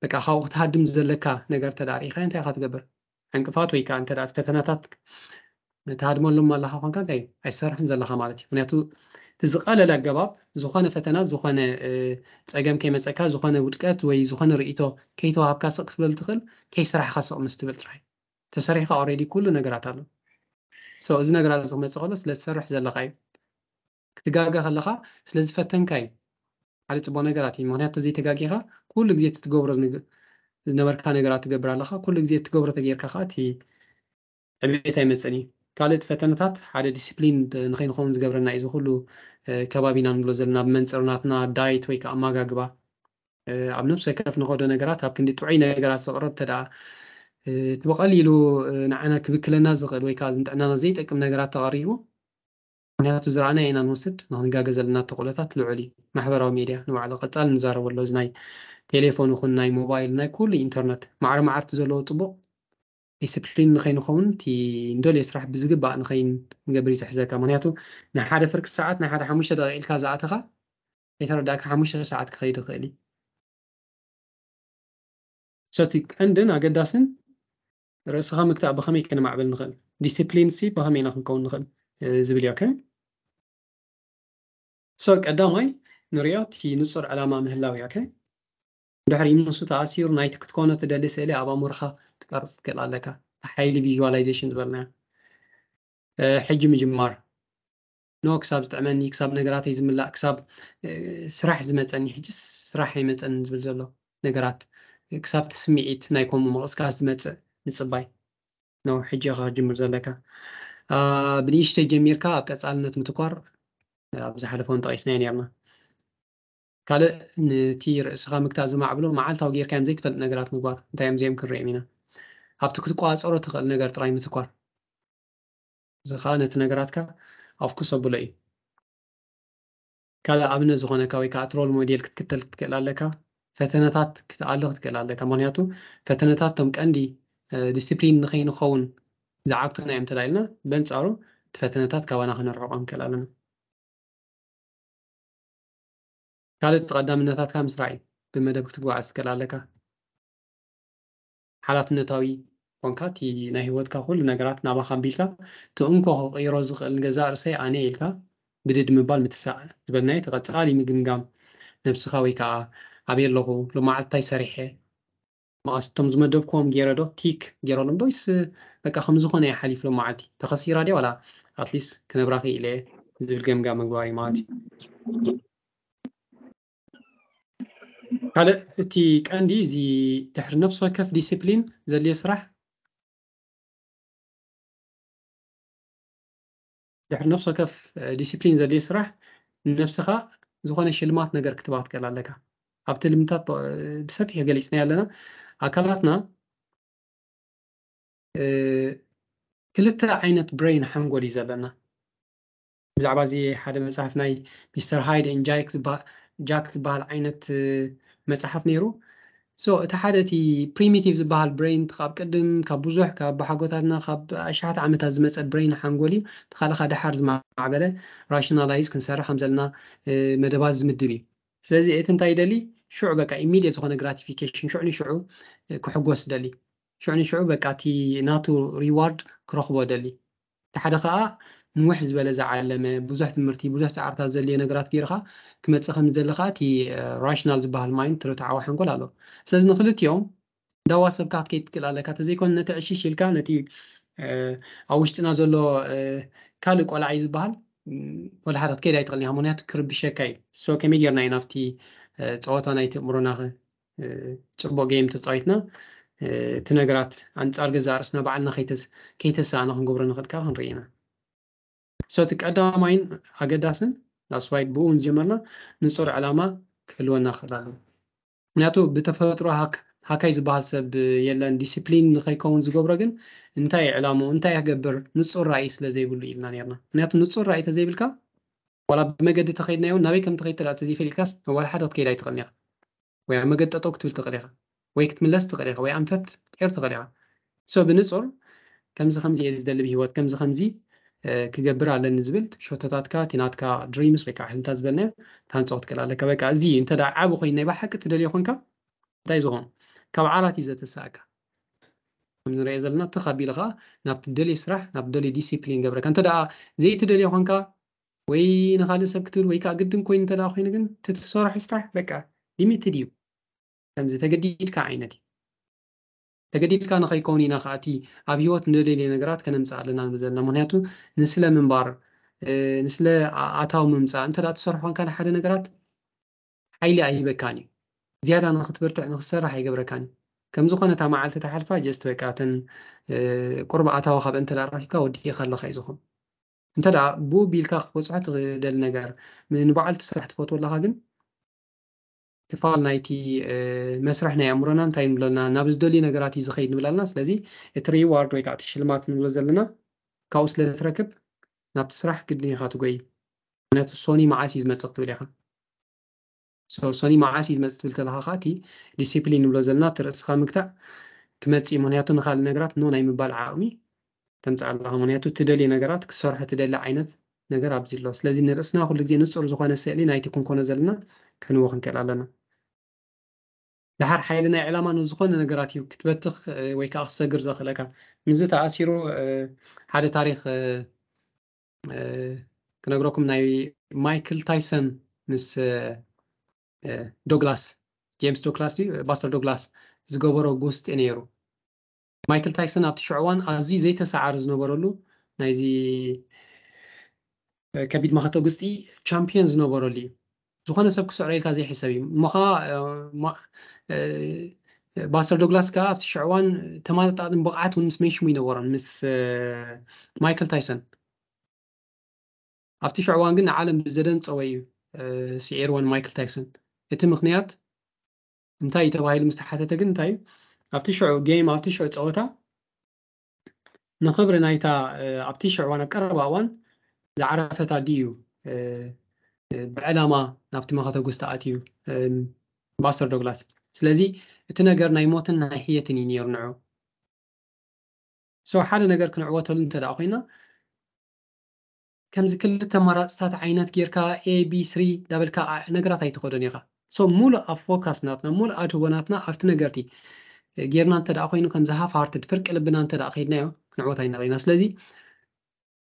በቃ ካብኡ ክትሃድም ዘለካ ነገር ተዳሪእካ እንታይ ኢካ ትገብር ዕንቅፋት ወይ ከዓ እንተ ፈተናታት ትሃድመሎም ኣለካ ኮንካ እንታይ ኣይሰርሕን ዘለካ ማለት እዩ ምክንያቱ እቲ ዝቀለለ ኣገባብ ዝኾነ ፈተና ዝኾነ ፀገም ከይመፀካ ዝኾነ ውድቀት ወይ ዝኾነ ርእቶ ከይተዋሃብካ ስቕ ክትብል ትኽእል ከይሰራሕካ ስቕ ምስ ትብል ጥራይ ተሰሪሕካ ኦሬዲ ኩሉ ነገራት ኣሎ so እዚ ነገራት እዚ ክመፅእ ከሎ ስለ ዝሰርሕ ዘለካ እዩ ክትጋገ ከለካ ስለ ዝፈተንካ እዩ ሓደ ፅቡቅ ነገራት እዩ ምክንያቱ ተዘይተጋጊካ ኩሉ ግዜ ትትገብሮ ዝነበርካ ነገራት ትገብር ኣለካ ኩሉ ግዜ ትገብሮ ተገይርካ ከዓ እቲ ዕቤት ኣይመፅን እዩ ካልእ እቲ ፈተነታት ሓደ ዲስፕሊን ንከይንኸውን ዝገብረና እዩ እዚ ኩሉ ከባቢና ንብሎ ዘለና ብመንፅር ናትና ዳይት ወይ ከዓ ኣመጋግባ ኣብ ነብሲ ወከፍ ንኸዶ ነገራት ኣብ ክንዲ ጥዑይ ነገራት ዘቕረብ እንተ ደኣ እቲ ብቐሊሉ ንዓና ክብክለና ዝኽእል ወይ ከዓ ንጥዕናና ዘይጠቅም ነገራት ተቐሪቡ፣ ምክንያቱ ዝረኣና ኢና ንወስድ፣ ንክንጋገ ዘለና ተኽእሎታት ልዑል እዩ። ማሕበራዊ ሜድያ ንባዕሉ ቀፃሊ ንዛረበሉ፣ እዚ ናይ ቴሌፎን ይኹን ናይ ሞባይል ናይ ኩሉ ኢንተርነት ማዕረ መዓርቲ ዘለዎ ፅቡቕ ዲስፕሊን ንኸይንኸውን እቲ እንደልዮ ስራሕ ብዝግባእ ንኸይን ንገብር እዩ ዝሕዘካ። ምክንያቱ ንሓደ ፍርቂ ሰዓት ንሓደ ሓሙሽተ ደቂቕ ኢልካ ዝኣተኻ ከይተረዳእካ ሓሙሽተ ሰዓት ክኸይድ ይኽእል እዩ። So እቲ ቀንድን ኣገዳስን ርእስኻ ምግታእ ብኸመይ ከነማዕብል ንኽእል፣ ዲስፕሊን ሲ ብኸመይ ኢና ክንከውን ንኽእል ዝብል እዩ። ኦኬ። So ቀዳማይ ንሪኦ እቲ ንጹር ዕላማ ምህላው እዩ። ኦኬ። ድሕሪ ምስ ተኣሲሩ ናይቲ ክትኮኖ ትደሊ ስእሊ ኣብ ኣእምሮኻ ትቀርጽ ትክእል ኣለካ። ሓይሊ ቪዥዋላይዜሽን ዝበልናዮ ሕጂ ምጅማር ኖ ክሳብ ዝጥዕመኒ ክሳብ ነገራተይ ዝምላእ ክሳብ ስራሕ ዝመፀኒ ሕጂ ስራሕ ኣይመፀኒ ዝብል ዘሎ ነገራት ክሳብ እቲ ስምዒት ናይ ከምኡ ምቕስቃስ ዝመፅእ ምፅባይ ነው ሕጂ ኢኻ ክትጅምር ዘለካ። ብንእሽተይ ጀሚርካ ኣብ ቀፃልነት ምትኳር ኣብ ዝሓለፈ እውን ጠቒስናዮ ነርና። ካልእ ነቲ ርእስኻ ምግታእ ዝማዕብሎ መዓልታዊ ጌርካዮም ዘይትፈልጥ ነገራት ምግባር እንታይ እዮም እዚኦም ክንሪኦም ኢና። ኣብቲ ክትቋፀሮ ትኽእል ነገር ጥራይ ምትኳር። እዚ ከዓ ነቲ ነገራትካ ኣፍኩስ ኣብሎ እዩ። ካልእ ኣብነት ዝኾነካ ወይ ከዓ እቲ ሮል ሞዴል ክትክተል ክትክእል ኣለካ። ፈተነታት ክትኣሊ ክትክእል ኣለካ። ምክንያቱ ፈተነታት እቶም ቀንዲ ዲስፕሊን ንኸይንኸውን ዝዓግቱና እዮም እንተላይልና በንፃሩ እቲ ፈተነታት ካባና ክነርሕቆም ክእል ኣለና። ካልእ ቀዳምነታትካ ምስራይ ብመደብ ክትጓዓዝ ትክእል ኣለካ። ሓላፍነታዊ ኮንካ እቲ ናይ ህይወትካ ኩሉ ነገራት ናባኻ ኣቢልካ እቲ እንኮ ክቕይሮ ዝኽእል ንገዛእ ርእሰይ ኣነ ኢልካ ብድድ ምባል ምትሳእ ዝበልናዮ እቲ ቀጻሊ ምግምጋም ነብስኻ ወይ ከዓ ኣበይ ኣለኹ ሎማዓልቲ እንታይ ሰሪሐ መቐስ እቶም ዝመደብክዎም ገይረ ዶ ቲክ ገይረሎም ዶ ይስ በቃ ከም ዝኾነ እየ ሓሊፍ ሎማዓልቲ ተኸሲራ ድያ ዋላ ኣትሊስት ክነብራ ክኢለ ዝብል ገምጋም ምግባር እዩ ማለት እዩ። ካልእ እቲ ቀንዲ እዚ ድሕሪ ነፍሲ ወከፍ ዲስፕሊን ዘድልዮ ስራሕ ድሕሪ ነፍሲ ወከፍ ዲስፕሊን ዘድልዮ ስራሕ ንነብስኻ ዝኾነ ሽልማት ነገር ክትባ ክትክእል ኣለካ። ኣብቲ ልምታት ብሰፊሕ ገሊፅና ኣለና። ኣካላትና ክልተ ዓይነት ብሬን ሓንጎል እዩ ዘለና። ብዛዕባ እዚ ሓደ መፅሓፍ ናይ ሚስተር ሃይድ ን ጃክ ዝበሃል ዓይነት መፅሓፍ ነይሩ። So እቲ ሓደ እቲ ፕሪሚቲቭ ዝበሃል ብሬን ካብ ቅድም ካብ ብዙሕ ካብ ኣቦሓጎታትና ካብ ኣሽሓት ዓመታት ዝመፀ ብሬን ሓንጎል እዩ። እቲ ካልእኻ ደሓር ዝማዕበለ ራሽናላይዝ ክንሰርሕ ከም ዘለና መደባት ዝምድብ እዩ። ስለዚ እቲ እንታይ ይደሊ ሽዑ በቃ ኢሚድየት ዝኾነ ግራቲፊኬሽን ሽዑ ንሽዑ ክሕጎስ ደሊ ሽዑ ንሽዑ በቃ እቲ ናቱ ሪዋርድ ክረኽቦ ደሊ። እቲ ሓደ ከዓ ንውሕ ዝበለ ዝዓለመ ብዙሕ ትምህርቲ ብዙሕ ፃዕርታት ዘድልዮ ነገራት ገይርካ ክመፅእ ከም ዝደሊ ከዓ እቲ ራሽናል ዝበሃል ማይንድ ትርትዓዊ ሓንጎል ኣሎ። ስለዚ ንክልቲኦም እንዳዋሰብካ ክትከይድ ትክእል ኣለካ። ተዘይኮነ ነቲ ዕሽሽ ኢልካ ነቲ ኣብ ውሽጥና ዘሎ ካልእ ቆልዓ እዩ ዝበሃል ወላ ሓደ ክትከይድ ኣይትኽእልን ኢኻ። ምክንያቱ ክርብሸካ እዩ። ሶ ከመይ ጌርና ኢና ኣብቲ ፀወታ ናይቲ እምሮና ፅቡቅ ጌም ተፃዊትና እቲ ነገራት ኣንፃር ገዛእ ርእስና ባዕልና ከይተሳእና ክንገብሮ ንኽእል ከዓ ክንርኢ ኢና። So እቲ ቀዳማይን ኣገዳስን that's why ብኡ ዝጀመርና ንፁር ዕላማ ክህልወና ክእል ኣለና። ምክንያቱ ብተፈጥሮ ሃካይ ዝበሃል ሰብ የለን። ዲስፕሊን ንኸይከውን ዝገብሮ ግን እንታይ ዕላምኡ እንታይ ክገብር ንፁር ራእይ ስለ ዘይብሉ ኢልና ነርና። ምክንያቱ ንፁር ራእይ ተዘይብልካ ዋላ ብመገዲ ተኸይድናዮ ናበይ ከም ትኸይድ ተላ ተዘይፈሊጥካስ ዋላ ሓደ ክትከይድ ኣይትኽእልን ኢኻ። ወይ ኣብ መገዲ ጠጠው ክትብል ትኽእል ኢኻ፣ ወይ ክትምለስ ትኽእል ኢኻ፣ ወይ ኣንፈት ክትቀይር ትኽእል ኢኻ። So ብንጹር ከምዚ ከምዚ እየ ዝደሊ ብህይወት ከምዚ ከምዚ ክገብር ኣለኒ ዝብል ሸቶታትካ እቲ ናትካ ድሪምስ ወይ ከዓ ሕልምታት ዝበልናዮ ታንፅኦ ክትክእል ኣለካ። በቃ እዚ እንተ ደኣ ዓቢ ኮይኑ ናይ ብሓቂ ትደልዮ ኮንካ እንታይ ዝኾን ካብ ዓራት እዩ ዘተሳእካ። ከም ንሪኦ ዘለና ትኽ ኣቢሉ ከዓ ናብ ትደልዮ ስራሕ ናብ ትደልዮ ዲሲፕሊን ገብረካ። እንተ ደኣ ዘይትደልዮ ኮንካ ወይ ንኻልእ ሰብ ክትብል ወይ ከዓ ግድን ኮይኑ እንተ ደኣ ኮይኑ ግን እቲ ትሰርሖ ስራሕ በቃ ሊሚትድ እዩ። ከምዚ ተገዲድካ ዓይነት እዩ። ተገዲድካ ንኸይከውን ኢና ከዓ እቲ ኣብ ህይወት ንደለየ ነገራት ከነምፅእ ኣለና ንብል ዘለና። ምክንያቱ ንስለ ምንባር ንስለ ኣታዊ ምምፃእ እንተ ትሰርሖ ንካ ንሓደ ነገራት ሓይሊ ኣይህበካን እዩ። ዝያዳ ንክትበርትዕ ንክትሰርሕ ኣይገብረካን እዩ። ከምዝኾነ እታ መዓልቲ ተሓልፋ ጀስት በቃ እተን ቁርብ ኣታዊ ካብ እንተ ረኪብካ ወዲእካ ኣለካ እዩ ዝኾን። እንተ ብኡ ቢልካ ክትበፅሖ ትደሊ ነገር ንበዓልቲ ስራሕ ትፈትዎ ኣለካ ግን ክፋል ናይቲ መስርሕ ናይ ኣእምሮና እንታይ ንብለና ናብ ዝደልዩ ነገራት እዩ ዝኸይድ ንብላልና። ስለዚ እቲ ሪዋርድ ወይ ከዓ እቲ ሽልማት ንብሎ ዘለና ካብኡ ስለ ትረክብ ናብቲ ስራሕ ግድን ኢኻ ትጎይ። ምክንያቱ ሶኒ መዓስ እዩ ዝመፅእ ክትብል ኢኻ። ሶኒ መዓስ እዩ ዝመፅእ ትብል ተለካ ከዓ እቲ ዲሲፕሊን ንብሎ ዘለና እቲ ርእስኻ ምግታእ ክመፅእ እዩ። ምክንያቱ ንካልእ ነገራት ኖ ናይ ምባል ዓቕሚ ተምፅእ ኣለኻ። ምክንያቱ ትደልዩ ነገራት ክሰርሖ ትደሊ ዓይነት ነገር ኣብዚ ኣሎ። ስለዚ ንርእስና ኩሉ ግዜ ንፁር ዝኾነ ስእሊ ናይቲ ክንኮኖ ዘለና ክንቦ ክንክእል ኣለና። ድሓር ሓይሊ ናይ ዕላማ ንዝኾነ ነገራት እዩ ክትበትኽ ወይ ከዓ ክሰግር ዘኽእለካ። ምስዚ ተኣሲሩ ሓደ ታሪኽ ክነግረኩም ናይ ማይክል ታይሰን ምስ ዶግላስ ጄምስ ዶግላስ ባስተር ዶግላስ ዝገበሮ ጉስጢ ነይሩ። ማይክል ታይሰን ኣብቲ ሽዑ እዋን ኣዝዩ ዘይተሰዓሪ ዝነበረሉ ናይዚ ከቢድ መኸተ ጉስጢ ቻምፒዮን ዝነበረሉ እዩ። ዝኾነ ሰብ ክስዕሮ ኢልካ ዘይሕሰብ እዩ። እሞ ከዓ ባስተር ዶግላስ ከዓ ኣብቲ ሽዑ እዋን ተማጣጣጥን ብቕዓት እውን ምስ ሜሽሙ ይነበሮን ምስ ማይክል ታይሰን ኣብቲ ሽዑ እዋን ግን ንዓለም ብዘደንፀወ እዩ ስዒርወን ማይክል ታይሰን። እቲ ምክንያት እንታይ እዩ ተባሂሉ ምስ ተሓተተ ግን እንታይ እዩ ኣብቲ ሽዑ ጌም ኣብቲ ሽዑ ፀወታ ንክብሪ ናይታ ኣብቲ ሽዑ እዋን ኣብ ቀረባ እዋን ዝዓረፈት ኣዲ እዩ ብዕላማ ናብቲ መኸተ ጉስጢ ኣትዩ ባስተር ዶግላስ። ስለዚ እቲ ነገር ናይ ሞትን ናይ ሕየትን እዩ ነይሩ ንዑ። ሶ ሓደ ነገር ክንዕወተሉ እንተ ደኣ ኮይና ከምዚ ክልተ ኣማራፅታት ዓይነት ጌርካ ኤ ቢ ስሪ ዳበልካ ነገራት ኣይትኸዶን ኢኻ። ሶ ሙሉእ ኣብ ፎካስ ናትና ሙሉእ ኣድህቦ ናትና ኣብቲ ነገርቲ ጌርና እንተ ደኣ ኮይኑ ከምዚ ሃፍ ሃርትድ ፍርቂ ልብና እንተ ደኣ ከይድናዮ ክንዕወት ኣይንኽእል ኢና። ስለዚ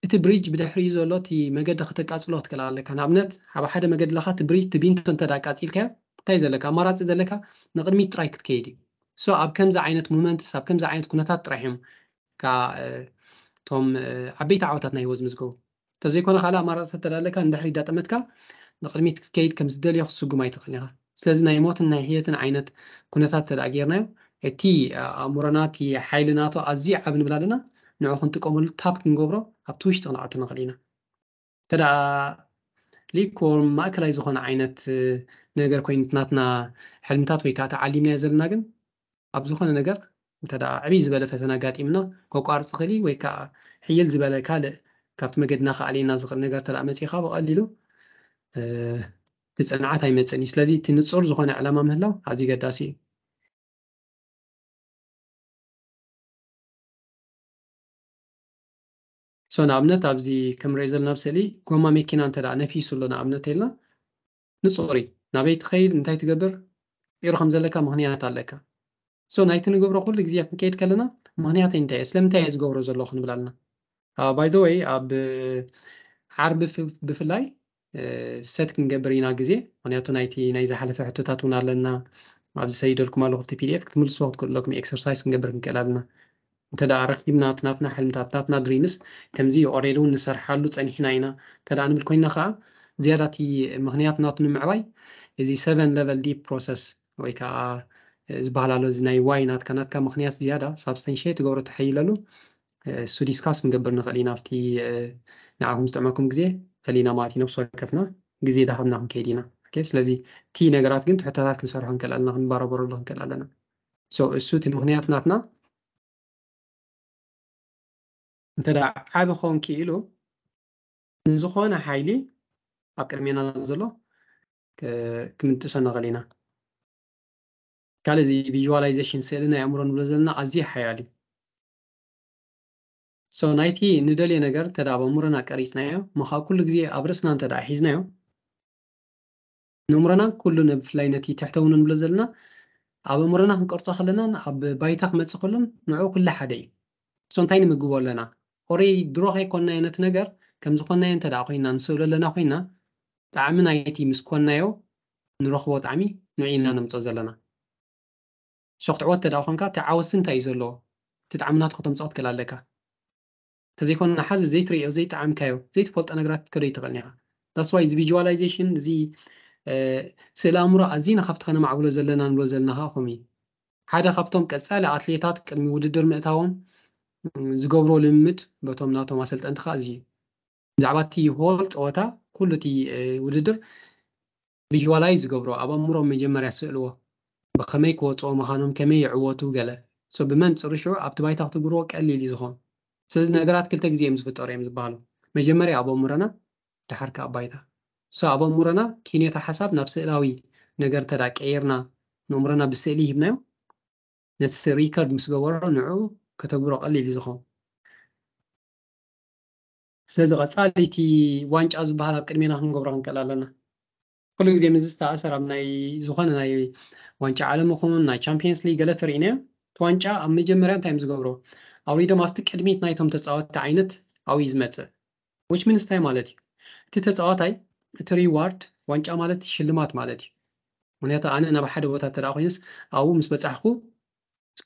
እቲ ብሪጅ ብድሕሪኡ ዘሎ እቲ መገዲ ከተቃፅሎ ክትክእል ኣለካ። ንኣብነት ኣብ ሓደ መገዲ ለኻ እቲ ብሪጅ እቲ ቢንቶ እንተ ደኣ ኣቃፂልካዮ እንታይ ዘለካ ኣማራፂ ዘለካ ንቕድሚት ጥራይ ክትከይድ እዩ። ሶ ኣብ ከምዚ ዓይነት ሞመንትስ ኣብ ከምዚ ዓይነት ኩነታት ጥራሕ እዮም እቶም ዓበይቲ ዓወታት ናይ ህይወት ዝምዝገቡ። እንተዘይኮነ ካልእ ኣማራፂ ተዳለካ ንድሕሪ ዳጠመትካ ንቕድሚት ክትከይድ ከም ዝደልዮ ክትስጉም ኣይትኽእል ኢኻ። ስለዚ ናይ ሞትን ናይ ህየትን ዓይነት ኩነታት ተደኣ ጌርናዮ እቲ ኣእምሮና እቲ ሓይሊ ናቶ ኣዝዩ ዓብ ንብል ኣለና ንዑ ክንጥቀመሉ ታፕ ክንገብሮ ኣብቲ ውሽጢ ክንኣቱ ንኽእል ኢና። ተደኣ ሊኮ ማእከላይ ዝኾነ ዓይነት ነገር ኮይኑ ናትና ሕልምታት ወይ ከዓ ተዓሊምናዮ ዘለና ግን ኣብ ዝኾነ ነገር እንተ ደኣ ዕብይ ዝበለ ፈተና ኣጋጢምና ከቋርፅ ኽእል ወይ ከዓ ሕይል ዝበለ ካልእ ካብቲ መገድና ክኣልየና ዝኽእል ነገር እንተ ደኣ መፂኻ ብቐሊሉ እቲ ፅንዓት ኣይመፅእን እዩ። ስለዚ እቲ ንፁር ዝኾነ ዕላማ ምህላው ኣዝዩ ገዳሲ እዩ። ሶ ንኣብነት ኣብዚ ከምንሪኦ ዘለና ኣብ ስእሊ ጎማ መኪና እንተ ደኣ ነፊሱ ኣሎ ንኣብነት ተልና ንፁር እዩ። ናበይ ትኸይድ እንታይ ትገብር ኢሩ ከም ዘለካ ምኽንያት ኣለካ። ሶ ናይቲ ንገብሮ ኩሉ ግዜ ክንከይድ ከለና ምኽንያተይ እንታይ እየ ስለምንታይ እየ ዝገብሮ ዘለኹ ንብል ኣለና። ባይ ዘ ወይ ኣብ ዓርቢ ብፍላይ ሰት ክንገብር ኢና ግዜ ምክንያቱ ናይቲ ናይ ዝሓለፈ ሕቶታት እውን ኣለና ኣብዚ ሰይደልኩም ኣለኹ ኣብቲ ፒዲኤፍ ክትምልስዎ ክትክእሉ ኣለኩም ኤክሰርሳይዝ ክንገብር ክንክእል ኣለና። እንተ ደኣ ረኺብና እቲ ናትና ሕልምታት ናትና ድሪምስ ከምዚ ኦሬዲ እውን ንሰርሓሉ ፀኒሕና ኢና እንተ ደኣ ንብል ኮይንና ከዓ ዝያዳ እቲ ምኽንያት ናቱ ንምዕባይ እዚ ሰቨን ለቨል ዲፕ ፕሮሰስ ወይ ከዓ ዝበሃል ኣሎ እዚ ናይ ዋይ ናትካ ናትካ ምኽንያት ዝያዳ ሳብስተንሽት ትገብሮ ተሓይለሉ እሱ ዲስካስ ክንገብር ንኽእል ኢና ኣብቲ ንዓኹም ዝጥዕመኩም ግዜ ፈሊና ማለት እዩ ነብሲ ወከፍና ግዜ ዳሃብና ክንከይድ ኢና። ስለዚ እቲ ነገራት ግን ትሕቶታት ክንሰርሖ ንክእል ኣለና ክንበራበረሉ ክንክእል ኣለና። እሱ እቲ ምኽንያት ናትና እንተ ዓቢ ክኸውን ክኢሉ ንዝኾነ ሓይሊ ኣብ ቅድሜና ዘሎ ክምንጥሶ ንኽእል ኢና። ካልእ እዚ ቪዥዋላይዜሽን ስእሊ ናይ ኣእምሮ ንብሎ ዘለና ኣዝዩ ሓያል እዩ። ሶ ናይቲ ንደልዮ ነገር እንተ ኣብ ኣእምሮና ቀሪፅናዮ እሞ ከዓ ኩሉ ግዜ ኣብ ርእስና እንተ ሒዝናዮ ንእምሮና ኩሉ ብፍላይ ነቲ ትሕተ እውን ንብሎ ዘለና ኣብ ኣእምሮና ክንቀርፆ ከለናን ኣብ ባይታ ክመፅእ ከሎን ንዑ ኩሉ ሓደ እዩ። ሶ እንታይ ንምግቦ ኣለና ኦሬዲ ድሮ ከይኮንናዮ ነቲ ነገር ከም ዝኾንናዮ እንተ ኮይንና ንስእሎ ኣለና ኮይንና ጣዕሚ ናይቲ ምስ ኮንናዮ ንረኽቦ ጣዕሚ ንዑ ኢና ነምፅኦ ዘለና። ሶ ክትዕወት እንተ ኮንካ እቲ ዓወትሲ እንታይ እዩ ዘለዎ እቲ ጣዕሚ ናቱ ከተምፅኦ ክትክእል ኣለካ። እንተዘይኮነ ሓዚ ዘይትርእዮ ዘይጠዓምካዮ ዘይትፈልጦ ነገራት ክትከዶ ይትኽእል ኢኻ። ዳስ ዋይ እዚ ቪዥዋላይዜሽን እዚ ስእሊ ኣእምሮ ኣዝና ካብቲ ከነማዕብሎ ዘለና ንብሎ ዘለና ከዓ ከምኡ እዩ። ሓደ ካብቶም ቀፃሊ ኣትሌታት ቅድሚ ውድድር ምእታዎም ዝገብሮ ልምምድ በቶም ናቶም ኣሰልጠንቲ ከዓ እዚ እዩ። ብዛዕባ እቲ ሆል ፀወታ ኩሉ እቲ ውድድር ቪዥዋላይዝ ዝገብሮ ኣብ ኣእምሮም መጀመርያ ስእልዎ ብኸመይ ክወፅኦ ምዃኖም ከመይ ይዕወቱ ገለ so ብመንፅር ሽዑ ኣብቲ ባይታ ክትግብርዎ ቀሊል እዩ ዝኾን ስለዚ ነገራት ክልተ ግዜ እዮም ዝፍጠሩ እዮም ዝበሃሉ መጀመርያ ኣብ ኣእምሮና ድሓር ከዓ ኣብ ባይታ so ኣብ ኣእምሮና ኪኔታ ሓሳብ ናብ ስእላዊ ነገር ተዳ ቀይርና ንእምሮና ብስእሊ ሂብናዮ ነቲ ሪከርድ ምስ ገበሮ ንዑ ከተግብሮ ቀሊል እዩ ዝኾን ስለዚ ቀፃሊ እቲ ዋንጫ ዝበሃል ኣብ ቅድሜና ክንገብሮ ክንክእል ኣለና ኩሉ ግዜ ምስ ዝተኣሰር ኣብ ናይ ዝኾነ ናይ ዋንጫ ዓለም ይኹን ናይ ቻምፒየንስ ሊግ ገለ ተርእናዮ እቲ ዋንጫ ኣብ መጀመርያ እንታይ እዮም ዝገብሮ ኣውሪዶም ኣብቲ ቅድሚት ናይቶም ተፃወትቲ ዓይነት ኣብኡ እዩ ዝመፅእ which means እንታይ ማለት እዩ እቲ ተፃዋታይ እቲ ሪዋርድ ዋንጫ ማለት ሽልማት ማለት እዩ ምክንያቱ ኣነ ናብ ሓደ ቦታ ተዳ ኮይነስ ኣብኡ ምስ በፃሕኩ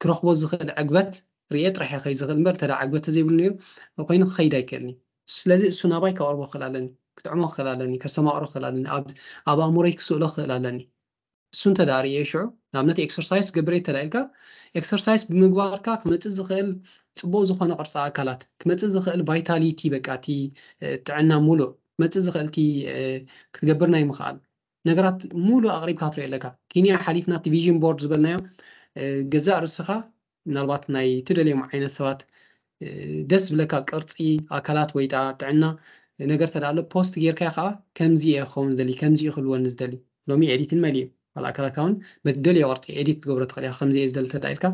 ክረኽቦ ዝኽእል ዕግበት ርኤ ጥራሕ ከይ ዝኽእል እምበር ተዳ ዕግበት ተዘይብሉ ነይሩ ኮይኑ ክኸይድ ኣይክእልኒ ስለዚ እሱ ናባይ ከቕርቦ ክኽእል ኣለኒ ክጥዕሞ ክኽእል ኣለኒ ከስተማቕሮ ክኽእል ኣለኒ ኣብ ኣእምሮይ ክስእሎ ክኽእል ኣለኒ እሱ እንተ ርየ ሽዑ ንኣብነት ኤክሰርሳይስ ገብረ እንተ ኢልካ ኤክሰርሳይስ ብምግባርካ ክመፅእ ዝኽእል ፅቡቅ ዝኾነ ቅርፂ ኣካላት ክመፅእ ዝኽእል ቫይታሊቲ በቃ እቲ ጥዕና ሙሉእ ክመፅእ ዝኽእል እቲ ክትገብር ናይ ምኽኣል ነገራት ሙሉ ኣቕሪብካ ትርኢ ኣለካ ኬንያ ሓሊፍና እቲ ቪዥን ቦርድ ዝበልናዮ ገዛእ ርእስኻ ምናልባት ናይ ትደልዮም ዓይነት ሰባት ደስ ዝብለካ ቅርፂ ኣካላት ወይ ጥዕና ነገር ተዳኣሎ ፖስት ጌርካ ከዓ ከምዚ እየ ክኸውን ዝደሊ ከምዚ እዩ ክህልወኒ ዝደሊ ሎሚ ኤዲትን መሊኡ ዋላ ኣካላትካ እውን በቲ ደልዮ ቅርፂ ኤዲት ትገብሮ ትኽእል ኢኻ ከምዚ እየ ዝደሊ ተዳኢልካ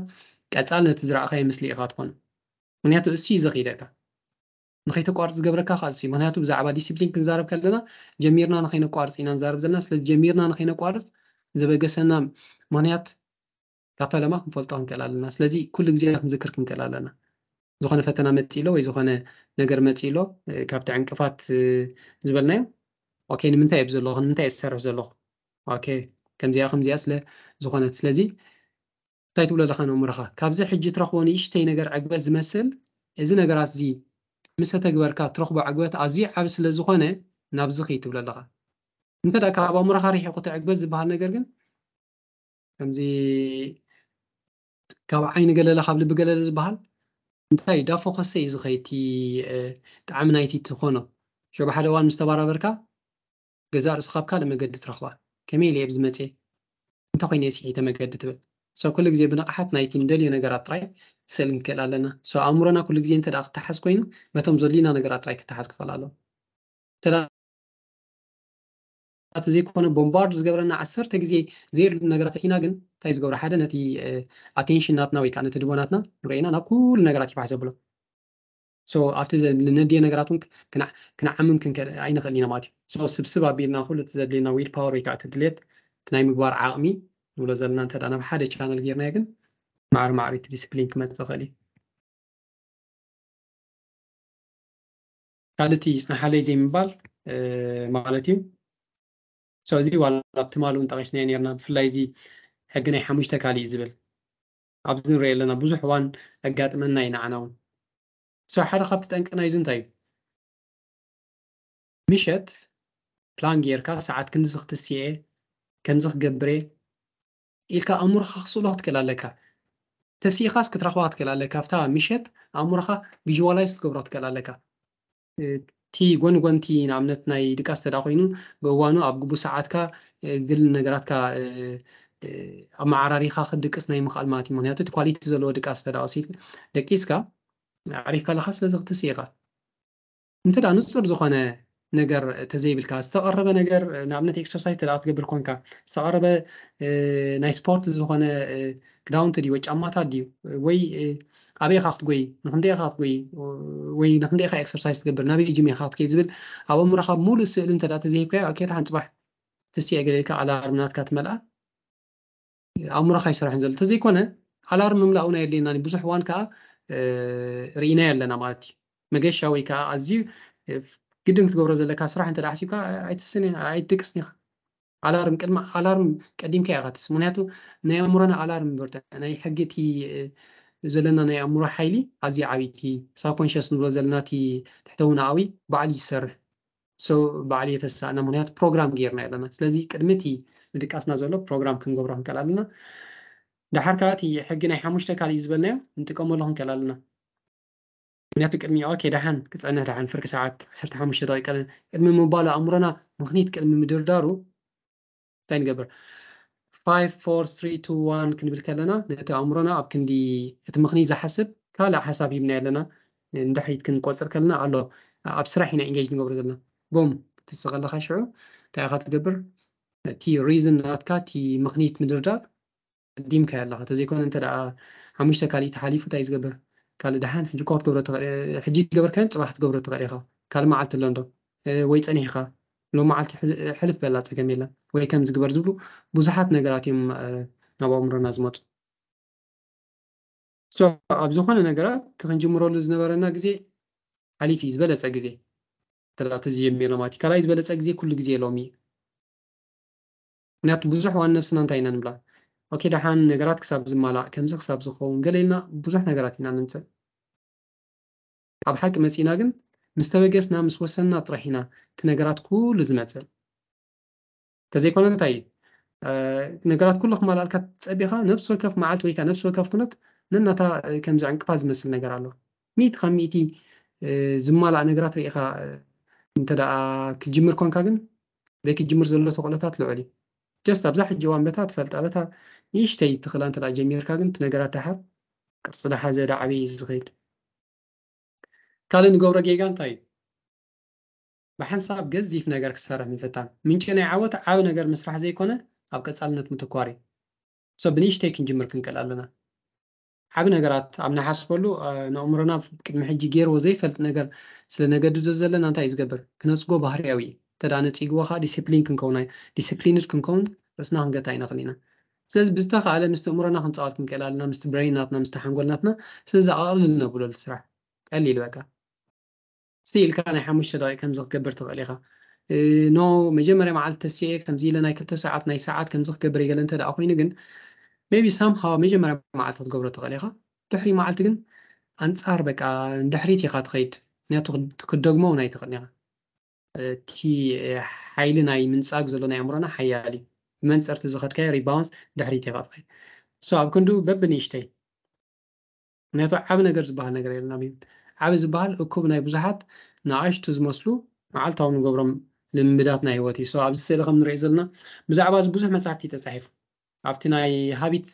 ቀፃል ነቲ ዝረኣኻዮ ምስሊ ኢኻ ትኾኑ ምክንያቱ እሱ እዩ ዘኽይደካ ንኸይተቋርፅ ዝገብረካ ከዓ እሱ እዩ ምክንያቱ ብዛዕባ ዲስፕሊን ክንዛረብ ከለና ጀሚርና ንኸይነቋርፅ ኢና ንዛረብ ዘለና ስለዚ ጀሚርና ንኸይነቋርፅ ዘበገሰና ምክንያት ካብ ፈለማ ክንፈልጦ ክንክእል ኣለና ስለዚ ኩሉ ግዜ ክንዝክር ክንክእል ኣለና ዝኾነ ፈተና መፂ ኢሎ ወይ ዝኾነ ነገር መፂ ኢሎ ካብቲ ዕንቅፋት ዝበልናዮ ኦኬ ንምንታይ እየ ዘለኹ ንምንታይ እየ ዝሰርሕ ዘለኹ ኦኬ ከምዚኣ ከምዚኣ ስለ ዝኾነት ስለዚ እንታይ ትብሎ ኣለኻ ንእምሮኻ ካብዚ ሕጂ ትረኽቦ ንእሽተይ ነገር ዕግበት ዝመስል እዚ ነገራት እዚ ምስ ተተግበርካ ትረኽቦ ዕግበት ኣዝዩ ዓቢ ስለ ዝኾነ ናብዚ ኺድ ትብሎ ኣለኻ እንተ ካብ ኣእምሮኻ ርሒቑ እቲ ዕግበት ዝበሃል ነገር ግን ከምዚ ካብ ዓይኒ ገለለ ካብ ልቢ ገለለ ዝበሃል እንታይ ዳፎ ከሰ እዩ ዝኸይቲ ጣዕሚ ናይቲ ትኾኖ ሸብ ሓደ እዋን ምስ ተባራበርካ ገዛእ ርእስኻ ኣብ ካልእ መገዲ ትረኽባ ከመይ ኢለ እየ ዝመፅእ እንታይ ኮይነ ስሒተ መገዲ ትብል ሰብ ኩሉ ግዜ ብንቕሓት ናይቲ ንደልዮ ነገራት ጥራይ ስእል ንክእል ኣለና so ኣእምሮና ኩሉ ግዜ እንተ ክተሓዝ ኮይኑ በቶም ዘድልዩና ነገራት ጥራይ ክተሓዝ ክኽእል ኣለዎ እቲ ዘይኮነ ቦምባርድ ዝገብረና ዓሰርተ ግዜ ዘይሉ ነገራት ኢና ግን እንታይ ዝገብሮ ሓደ ነቲ ኣቴንሽን ናትና ወይ ከዓ ነቲ ድቦናትና ንርእና ናብ ኩሉ ነገራት ይባሕ ዘብሎ so ኣብቲ ንነድዮ ነገራት እውን ክንዓምም ኣይንኽእል ኢና ማለት እዩ so ስብስብ ኣቢልና ኩሉ እቲ ዘድልየና ዊል ፓወር ወይ ከዓ እቲ ድሌት እቲ ናይ ምግባር ዓቕሚ ንብሎ ዘለና እንተ ናብ ሓደ ቻነል ጌርናዮ ግን ማዕሪ ማዕሪ እቲ ዲስፕሊን ክመፅእ ይኽእል እዩ ካልእቲ ይፅናሓለይ ዘይምባል ማለት እዩ so እዚ ዋላ ኣብ ትማል እውን ጠቂስናዮ ነርና ብፍላይ እዚ ሕጊ ናይ ሓሙሽተ ካሊ እዩ ዝብል ኣብዚ ንሪኦ ኣለና ብዙሕ እዋን ኣጋጥመና እዩ ንዓና እውን so ሓደ ካብቲ ጠንቂ ናይዚ እንታይ እዩ ምሸት ፕላን ጌርካ ሰዓት ክንዚ ክትስየ ከምዚ ክገብረ ኢልካ ኣእምሮኻ ክስእሎ ክትክእል ኣለካ ተሲኢኻስ ክትረኽባ ክትክእል ኣለካ ኣብታ ምሸት ኣእምሮኻ ቪዥዋላይዝ ክትገብሮ ክትክእል ኣለካ እቲ ጎን ጎንቲ ንኣብነት ናይ ድቃስ ተዳ ኮይኑ ብእዋኑ ኣብ ግቡ ሰዓትካ ግል ነገራትካ ኣመዓራሪኻ ክድቅስ ናይ ምኽኣል ማለት እዩ ምክንያቱ እቲ ኳሊቲ ዘለዎ ድቃስ ተዳ ወሲድ ደቂስካ ኣዕሪፍካ ኣለካ ስለዚ ክትስኢኻ እንተ ንፁር ዝኾነ ነገር ተዘይብልካ ዝተቐረበ ነገር ንኣብነት ኤክሰርሳይዝ ተዳ ክትገብር ኮንካ ዝተቐረበ ናይ ስፖርት ዝኾነ ክዳውንቲ ድዩ ወይ ጫማታት ድዩ ወይ ኣበይ ኢኻ ክትጎይ ንክንደይ ኢኻ ክትጎይ ወይ ንክንደይ ኢኻ ኤክሰርሳይዝ ትገብር ናበይ ጅም ኢኻ ክትከይ ዝብል ኣብ ኣእምሮኻ ሙሉእ ስእሊ እንተ ተዘይብካዮ ኣኬዳ ሓንፅባሕ ትስየ ገለ ኢልካ ኣላርም ናትካ ትመልኣ ኣእምሮኻ ይሰርሕን ዘሎ ተዘይኮነ ኣላርም ምምላእ እውን ኣየድልየና ብዙሕ እዋን ከዓ ርኢናዮ ኣለና ማለት እዩ መገሻ ወይ ከዓ ኣዝዩ ግድን ክትገብሮ ዘለካ ስራሕ እንተ ሓሲብካ ኣይትስን ኣይትድቅስን ኢኻ ኣላርም ቅድሚ ኣላርም ቀዲምካ ኢኻ ትስ ምክንያቱ ናይ ኣእምሮና ኣላርም በርተ ናይ ሕጊ እቲ ዘለና ናይ ኣእምሮ ሓይሊ ኣዝዩ ዓብይቲ ሳብኮንሽስ ንብሎ ዘለና እቲ ትሕተውናኣዊ ባዕሉ ይሰርሕ ባዕሉ የተሳእና ምክንያቱ ፕሮግራም ጌርና ኣለና ስለዚ ቅድሚ እቲ ምድቃስና ዘሎ ፕሮግራም ክንገብሮ ክንከል ኣለና ዳሓር ከዓ እቲ ሕጊ ናይ ሓሙሽተ ካልእ ዝበልናዮ ንጥቀመሉ ክንከል ኣለና ምክንያቱ ቅድሚ ኦኬ ዳሓን ክፀንሕ ዳሓን ፍርቂ ሰዓት ዓሰርተ ሓሙሽተ ደቂቀ ቅድሚ ምባሉ ኣእምሮና ምክኒት ቅድሚ ምድርዳሩ እንታይ ንገብር? Five, four, three, two, one ክንብል ከለና ነቲ ኣእምሮና ኣብ ክንዲ እቲ ምኽኒ ዝሓስብ ካልእ ሓሳብ ሂብና ኣለና። ንድሕሪት ክንቆፅር ከለና ኣሎ ኣብ ስራሕ ኢና engage ንገብሮ ዘለና። ቦም ትስቕ ኣለኻ ሽዑ እንታይ ኢኻ ትገብር? እቲ reason ናትካ እቲ ምኽኒት ምድርዳር ቀዲምካ ኣለኻ። ተዘይኮነ እንተ ደኣ ሓሙሽተ ካልእ ተሓሊፉ እንታይ እዩ ዝገብር? ካልእ ደሓን ሕጂ እኮ ክትገብሮ ትኽእል፣ ሕጂ ገበርካዮን ጽባሕ ክትገብሮ ትኽእል ኢኻ። ካልእ መዓልቲ ኣሎ እንዶ? እ፣ ወይ ጸኒሕካ ሎም መዓልቲ ሕዝ-፣ ሕልፍ በላ ጸገም የለን። ወይ ከም ዝግበር ዝብሉ ብዙሓት ነገራት እዮም፣ እ፣ ናብ ኣእምሮና ዝመጹ። So ኣብ ዝኾነ ነገራት እቲ ክንጅምረሉ ዝነበረና ግዜ ሓሊፉ እዩ፣ ዝበለጸ ግዜ። ተላተ ዝጀሚርና ማለት እዩ። ካልኣይ ዝበለጸ ግዜ ኩሉ ግዜ ሎም እዩ። ምክንያቱ ብዙሕ ዋን ነብስና እንታይ ኢና ንብላ? ኦኬ ደሓን ነገራት ክሳብ ዝማላእ ከምዚ ክሳብ ዝኸውን ገለ ኢልና ብዙሕ ነገራት ኢና ንምጽእ። ኣብ ሓቂ መጺእና ግን ምስ ተበገስና ምስ ወሰንና ጥራሕ ኢና እቲ ነገራት ኩሉ ዝመጽእ። ተዘይኮነ እንታይ እዩ? እ፣ ነገራት ኩሉ ክማላልካ ጸቢኻ ነብሲ ወከፍ መዓልቲ ወይ ከዓ ነብሲ ወከፍ ኩነት ነናታ፣ እ፣ ከምዚ ዕንቅፋት ዝመስል ነገር ኣሎ። ሚእቲ ካብ ሚእቲ፣ እ፣ ዝማላእ ነገራት ርኢኻ፣ እ፣ እንተ ደኣ ክትጅምር ኮንካ ግን ዘይክጅምር ዘሎ ተኽእሎታት ልዑል እዩ። ጀስት ኣብዛ ሕጂ እዋን በታ ትፈልጣ በታ ንእሽተይ ትኽእላ እንተ ደኣ ጀሚርካ ግን እቲ ነገራት ደሓር ቅርጺ ደሓዘ ደዓበየ እዩ ዝኸይድ። ካልእ ንገብሮ ጌጋ እንታይ እዩ? ብሓንሳብ ገዚፍ ነገር ክሰርሕ ምፍታን። ምንጪ ናይ ዓወት ዓቢ ነገር ምስራሕ ዘይኮነ ኣብ ቀጻልነት ምትኳር እዩ። So ብንእሽተይ ክንጅምር ክንክእል ኣለና። ዓቢ ነገራት ኣብ ንሓስበሉ፣ እ፣ ንኣእምሮና ቅድሚ ሕጂ ገይርዎ ዘይፈልጥ ነገር ስለ ነገድዶ ዘለና እንታይ እዩ ዝገብር? ክነጽጎ ባህርያዊ እዩ። እንተ ደኣ ነጺግዎ ከኣ ዲሲፕሊን ክንከውን ኣይ-፣ ዲሲፕሊንድ ክንከውን ርእስና ክንገታ ኣይንኽእል ኢና። ስለዚ ብዝተኻእለ ምስቲ ኣእምሮና ክንጻወት ክንክእል ኣለና፣ ምስቲ ብሬን ናትና፣ ምስቲ ሓንጎል ናትና። ስለዚ ኣቕልል ነብሎ እቲ ስራሕ። ቀሊል በቃ። እስቲ ኢልካ ናይ ሓሙሽተ ደቂቕ ከምዚ ክትገብር ትኽእል ኢኻ። እ፣ ኖ መጀመርያ መዓልቲ ተሲኤ ከምዚ ኢለ ናይ ክልተ ሰዓት ናይ ሰዓት ከምዚ ክገብር እየ ገለ እንተ ደኣ ኮይኑ ግን maybe somehow መጀመርያ መዓልቲ ክትገብሮ ትኽእል ኢኻ። ድሕሪ መዓልቲ ግን ኣንጻር በቃ ንድሕሪት ኢኻ ትኸይድ። ምክንያቱ ክድ-፣ ክትደግሞ እውን ኣይትኽእልን ኢኻ። እቲ፣ እ፣ ሓይሊ ናይ ምንጻግ ዘሎ ናይ ኣእምሮና ሓያል እዩ። ብመንጽርቲ ዝኸድካዮ ሪባውንስ ድሕሪት ኢኻ ትኸይድ። So ኣብ ክንድኡ በብንእሽተይ ምክንያቱ ዓቢ ነገር ዝበሃል ነገር የለን ኣብ ህይወት። ዓቢ ዝበሃል እኩብ ናይ ብዙሓት ንኣሽቱ ዝመስሉ መዓልታዊ ንገብሮም ልምዳት ናይ ህይወት እዩ። So ኣብዚ ስእሊ ከም ንሪኦ ዘለና ብዛዕባ እዚ ብዙሕ መጻሕፍቲ እዩ ተጻሒፉ። ኣብቲ ናይ ሃቢት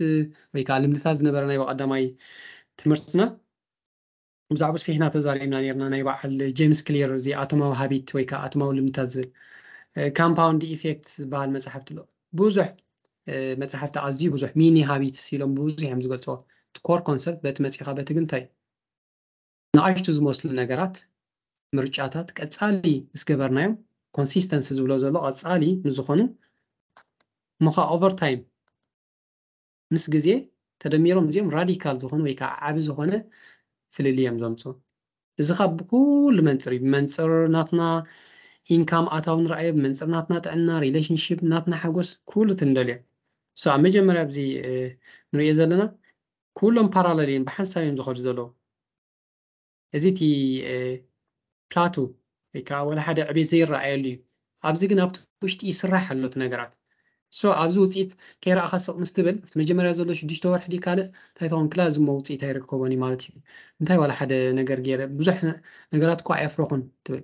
ወይ ከዓ ልምድታት ዝነበረ ናይ ብቐዳማይ ትምህርትና ብዛዕባ ስፊሕና ተዛሪብና ነርና። ናይ በዓል ጄምስ ክሊር እዚ ኣቶማዊ ሃቢት ወይ ከዓ ኣቶማዊ ልምድታት ዝብል፣ እ፣ ካምፓውንድ ኢፌክት ዝበሃል መጽሓፍቲ ኣሎ። ብዙሕ፣ እ፣ መጽሓፍቲ ኣዝዩ ብዙሕ ሚኒ ሃቢትስ ኢሎም ብዙሕ እዮም ዝገልጽዎ። እቲ ኮር ኮንሰፕት በቲ መጺኻ በቲ ግን እንታይ ንኣሽቱ ዝመስሉ ነገራት ምርጫታት ቀጻሊ ምስ ገበርናዮም ኮንሲስተንሲ ዝብሎ ዘሎ ቀጻሊ ምስ ዝኾኑ እሞ ከዓ ኦቨር ታይም ምስ ግዜ ተደሚሮም እዚኦም ራዲካል ዝኾኑ ወይ ከዓ ዓቢ ዝኾነ ፍልልይ እዮም ዘምፅኡ። እዚ ካብ ብኩሉ መንፅር እዩ። ብመንፅር ናትና ኢንካም ኣታዊ ንረኣዮ፣ ብመንፅር ናትና ጥዕና፣ ሪሌሽንሽፕ፣ ናትና ሓጎስ ኩሉ እቲ ንደልዮ። So ኣብ መጀመርያ ኣብዚ፣ እ፣ ንሪኦ ዘለና ኩሎም ፓራለል እዮም ብሓንሳብ እዮም ዝኸዱ ዘለዉ። እዚ እቲ፣ እ፣ ፕላቱ ወይ ከዓ ወላ ሓደ ዕቤት ዘይረኣየሉ እዩ። ኣብዚ ግን ኣብቲ ውሽጢ ይስራሕ ኣሎ እቲ ነገራት። So ኣብዚ ውፅኢት ከይረኣኻ ስቕ ምስ ትብል ኣብቲ መጀመርያ ዘሎ ሽዱሽተ ወርሒ ድዩ ካልእ እንታይ ትኸውን ክላ ዝሞ ውፅኢት ኣይርከቦን እዩ ማለት እዩ። እንታይ ዋላ ሓደ ነገር ገይረ ብዙሕ ነ-፣ ነገራት እኳ ኣየፍረኹን ትብል።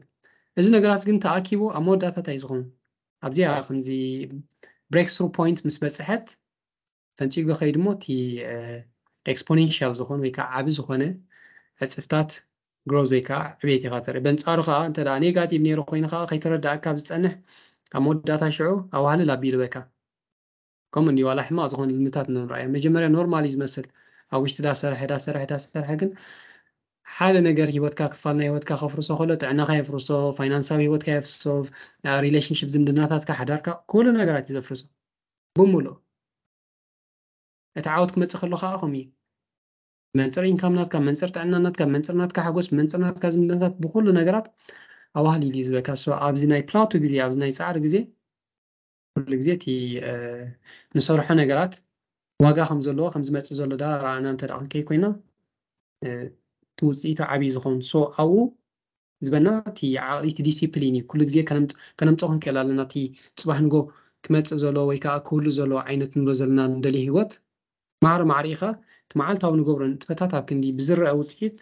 እዚ ነገራት ግን ተኣኪቡ ኣብ መወዳእታ እንታይ ዝኸውን ኣብዚኣ ከምዚ ብሬክ ስሩ ፖይንት ምስ በፅሐት ፈንፂጉ ከይድ እሞ እቲ፣ እ፣ ኤክስፖኔንሻል ዝኾነ ወይ ከዓ ዓቢ ዝኾነ ዕፅፍታት ግሮዝ ወይ ከዓ ዕቤት ኢኻ ተርኢ። በንፃሩ ከዓ እንተ ደኣ ኔጋቲቭ ነይሩ ኮይኑ ከዓ ከይተረዳእካ ኣብ ዝፀንሕ ኣብ መወዳእታ ሽዑ ኣዋህልል ኣቢሉ በካ። ከምኡ እንዲ ዋላ ሕማቕ ዝኾነ ልምታት ንረኣዮ። መጀመርያ ኖርማል እዩ ዝመስል። ኣብ ውሽጢ ዳሰርሐ፣ ዳሰርሐ፣ ዳሰርሐ ግን ሓደ ነገር ህይወትካ ክፋል ናይ ህይወትካ ከፍርሶ ከሎ ጥዕናኻ የፍርሶ፣ ፋይናንሳዊ ህይወትካ የፍርሶ፣ ሪሌሽንሽፕ ዝምድናታትካ፣ ሓዳርካ፣ ኩሉ ነገራት እዩ ዘፍርሶ ብምሉእ። እቲ ዓወት ክመጽእ ከሎ ከዓ ከምኡ እዩ። መንጽር ኢንካም ናትካ፣ መንጽር ጥዕና ናትካ፣ መንጽር ናትካ ሓጎስ፣ መንጽር ናትካ ዝምድናታት ብኩሉ ነገራት ኣዋህሊሉ እዩ ዝበካ። So ኣብዚ ናይ ፕላቱ ግዜ፣ ኣብዚ ናይ ጻዕሪ ግዜ ኩሉ ግዜ እቲ፣ እ፣ ንሰርሖ ነገራት ዋጋ ከም ዘለዎ ከም ዝመጽእ ዘሎ ዳ ረኣና እንተ ደኣ ክንከይ ኮይና፣ እ፣ እቲ ውጽኢቱ ዓብዪ ዝኸውን። So ኣብኡ ዝበና እቲ ዓቕሊ እቲ ዲሲፕሊን እዩ። ኩሉ ግዜ ከነምጽ-፣ ከነምጽኦ ክንክእል ኣለና። እቲ ጽባሕ ንጎ ክመጽእ ዘሎ ወይ ከዓ ክህሉ ዘሎ ዓይነት ንብሎ ዘለና ንደልዮ ህይወት ማዕረ ማዕረ ኢኻ እቲ መዓልታዊ ንገብሮ ንጥፈታት ኣብ ክንዲ ብዝረአ ውጽኢት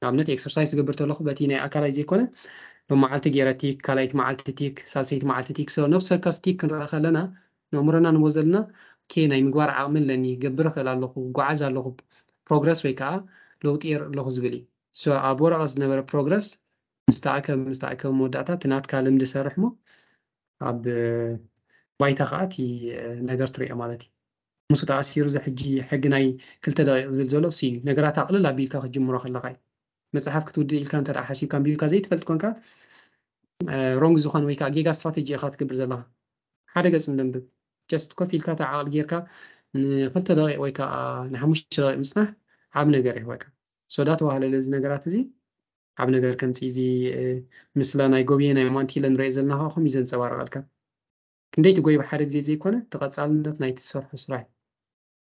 ንኣብነት ኤክሰርሳይዝ ዝገብር ተለኹ በቲ ናይ ኣካላይ ዘይኮነ ሎም መዓልቲ ገይረ ቲክ፣ ካልኣይቲ መዓልቲ ቲክ፣ ሳልሰይቲ መዓልቲ ቲክ። So ነብሲ ወከፍ ቲክ ክንረኣ ከለና ንኣእምሮና ንቦ ዘለና ኬ ናይ ምግባር ዓቕሚ ኣለኒ፣ ገብር እኽእል ኣለኹ፣ ጓዓዝ ኣለኹ፣ ፕሮግረስ ወይ ከዓ ለውጢ የር ኣለኹ ዝብል እዩ። ኣብ ወረቐት ዝነበረ ፕሮግረስ ምስ ተኣከበ ምስ ተኣከበ መወዳእታ እቲ ናትካ ልምዲ ሰርሕ ሞ ኣብ ባይታ ከዓ እቲ ነገር ትሪኦ ማለት እዩ። ምስ ተኣሲሩ እዚ ሕጂ ሕጊ ናይ ክልተ ደቂቕ ዝብል ዘሎ እሱ እዩ። ነገራት ኣቕልል ኣቢልካ ክትጅምሮ ከለካ እዩ። መፅሓፍ ክትውድእ ኢልካ እንተ ሓሲብካ ኣንቢብካ ዘይትፈልጥ ኮንካ ሮንግ ዝኾነ ወይ ከዓ ጌጋ ስትራቴጂ ኢኻ ትገብር ዘለኻ። ሓደ ገፅ እንደንብብ ጀስት ኮፍ ኢልካ ተዓቕል ጌርካ ንክልተ ደቂቕ ወይ ከዓ ንሓሙሽተ ደቂቕ ምፅናሕ ዓብ ነገር ይህበካ። ሶዳ ተባህለለ እዚ ነገራት እዚ ዓብ ነገር ከምፂ እዚ ምስላ ናይ ጎብየ ናይ ማንቲለ ንሪኦ ዘለና ከዓ ከምኡ እዩ ዘንፀባርቐልካ። ክንደይ ትጎይ ብሓደ ግዜ ዘይኮነ እቲ ቀፃልነት ናይቲ ዝሰርሖ ስራሕ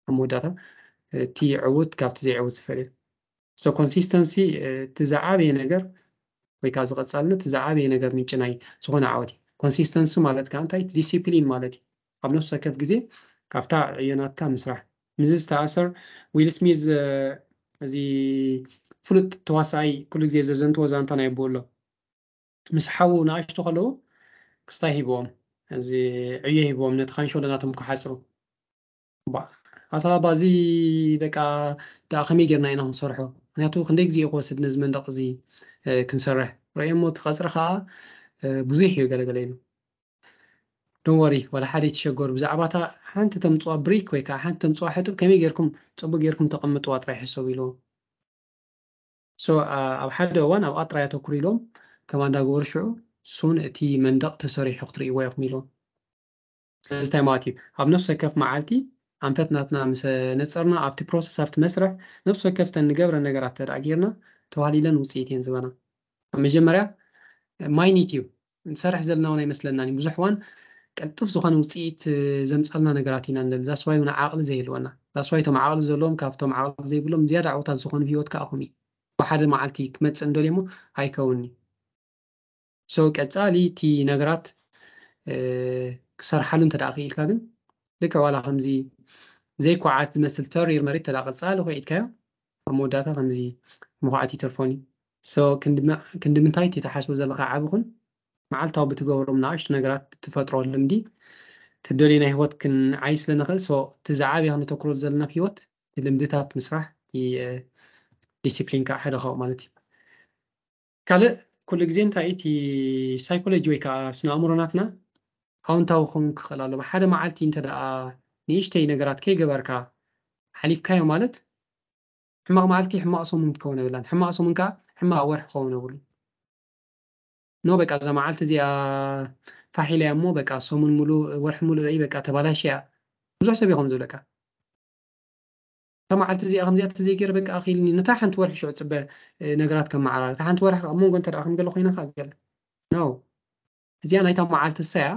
ኣብ መወዳእታ እቲ ዕውት ካብቲ ዘይዕውት ዝፈልዮ። So ኮንሲስተንሲ እቲ ዝዓበየ ነገር ወይ ከዓ ዝቐፃልነት እቲ ዝዓበየ ነገር ምንጭ ናይ ዝኾነ ዓወት እዩ። ኮንሲስተንሲ ማለት ከዓ እንታይ? ዲሲፕሊን ማለት እዩ። ኣብ ነፍሲ ወከፍ ግዜ ኣብታ ዕዮ ናትካ ምስራሕ። ምስዚ ዝተኣሰር ዊል ስሚዝ እዚ ፍሉጥ ተዋሳኣይ ኩሉ ግዜ ዘዘንትዎ ዛንታ ናይ ኣቦኡ ኣሎ። ምስ ሓዉ ንኣሽቱ ከለዉ ክስታይ ሂብዎም፣ እዚ ዕዮ ሂብዎም ነቲ ካንሸሎ ናቶም ክሓፅሩ። ኣታ ባዚ በቃ ደኣ ከመይ ጌርና ኢና ክንሰርሖ? ምክንያቱ ክንደይ ግዜ እዩ ክወስድ ነዚ መንደቕ እዚ ክንሰርሕ? ርእዮ እሞ እቲ ቀፅሪ ከዓ ብዙሕ እዩ ገለገለ ኢሉ። ዶን ወሪ ዋላ ሓደ ይትሸገሩ ብዛዕባ እታ ሓንቲ ተምፅዋ ብሪክ ወይ ከዓ ሓንቲ ተምፅዋ ሕጡብ ከመይ ጌርኩም ፅቡቅ ጌርኩም ተቐምጥዋ ጥራይ ሕሰቡ ኢልዎም። So ኣብ ሓደ እዋን ኣብኣ ጥራይ ኣተኩሩ ኢሎም ከማ እንዳገበሩ ሽዑ ሱን እቲ መንደቕ ተሰሪሑ ክትርእይዎ ኢኹም ኢልዎም። ስለዚ እንታይ ማለት እዩ? ኣብ ነፍሲ ወከፍ መዓልቲ ኣንፈት ናትና ምስ ነፀርና ኣብቲ ፕሮሰስ ኣብቲ መስርሕ ነፍሲ ወከፍ ተን ንገብረ ነገራት ተደኣ ጌርና ተዋህሊለን ውፅኢት እየን ዝበና። ኣብ መጀመርያ ማይኒት እዩ ንሰርሕ ዘለና እውን ኣይመስለናን እዩ። ብዙሕ እዋን ቀልጡፍ ዝኾነ ውፅኢት ዘምፃልና ነገራት ኢና ንደሊ። ዛስዋይ እውን ዓቕሊ ዘይህልወና ዛስዋይ እቶም ዓቕሊ ዘለዎም ካብቶም ዓቕሊ ዘይብሎም ዝያዳ ዕውታት ዝኾኑ ህይወት ከዓ ኹም እዩ። ብሓደ መዓልቲ ክመፅእ እንደልዮ እሞ ኣይከውንኒ። So ቀፃሊ እቲ ነገራት ክሰርሓሉ እንተ ደኣ ክኢልካ ግን ልክዕ ዋላ ከምዚ ዘይኳዓት ዝመስል ተሪር መሬት ተዳ ቀፃሊ ኮይትካዮ ኣብ መወዳእታ ከምዚ ምኹዓት ይተርፎን እዩ። So ክንዲ ምንታይ እቲ ተሓስቦ ዘለካ ዓቢ ኩን መዓልታዊ ብትገብሮም ንኣሽቱ ነገራት ብትፈጥሮ ልምዲ ትደልዮ ናይ ህይወት ክንዓይ ስለ ንኽእል so እቲ ዝዓብየ ክነተኩረሉ ዘለና ህይወት ልምድታት ምስራሕ ዲሲፕሊን ከዓ ሓደ ካብኡ ማለት እዩ። ካልእ ኩሉ ግዜ እንታይ እቲ ሳይኮሎጂ ወይ ከዓ ስነ ኣእምሮ ናትና ኣውንታዊ ክኸውን ክኽእል ኣለዎ። ሓደ መዓልቲ እንተ ደኣ ንእሽተይ ነገራት ከይገበርካ ሓሊፍካዮ ማለት ሕማቕ መዓልቲ ሕማቕ ሰሙን ክትከውን የብላን። ሕማቕ ሰሙን ከዓ ሕማቕ ወርሒ ክኸውን የብሉ። ኖ በቃ እዛ መዓልቲ እዚኣ ፋሒለያ እሞ በቃ ሰሙን ሙሉ ወርሒ ሙሉ በቃ ተባላሽያ ብዙሕ ሰብ ይኸም ዝብለካ እታ መዓልቲ እዚኣ ከምዚኣ ተዘይገይረ በቃ ኣኺልኒ ነታ ሓንቲ ወርሒ ሽዑ ፅበ ነገራት ከመዓራር እታ ሓንቲ ወርሒ ኣብ መንጎ እንተ ከም ገለ ኮይና ከዓ ገለ ነው። እዚኣ ናይታ መዓልቲ እሳ እያ።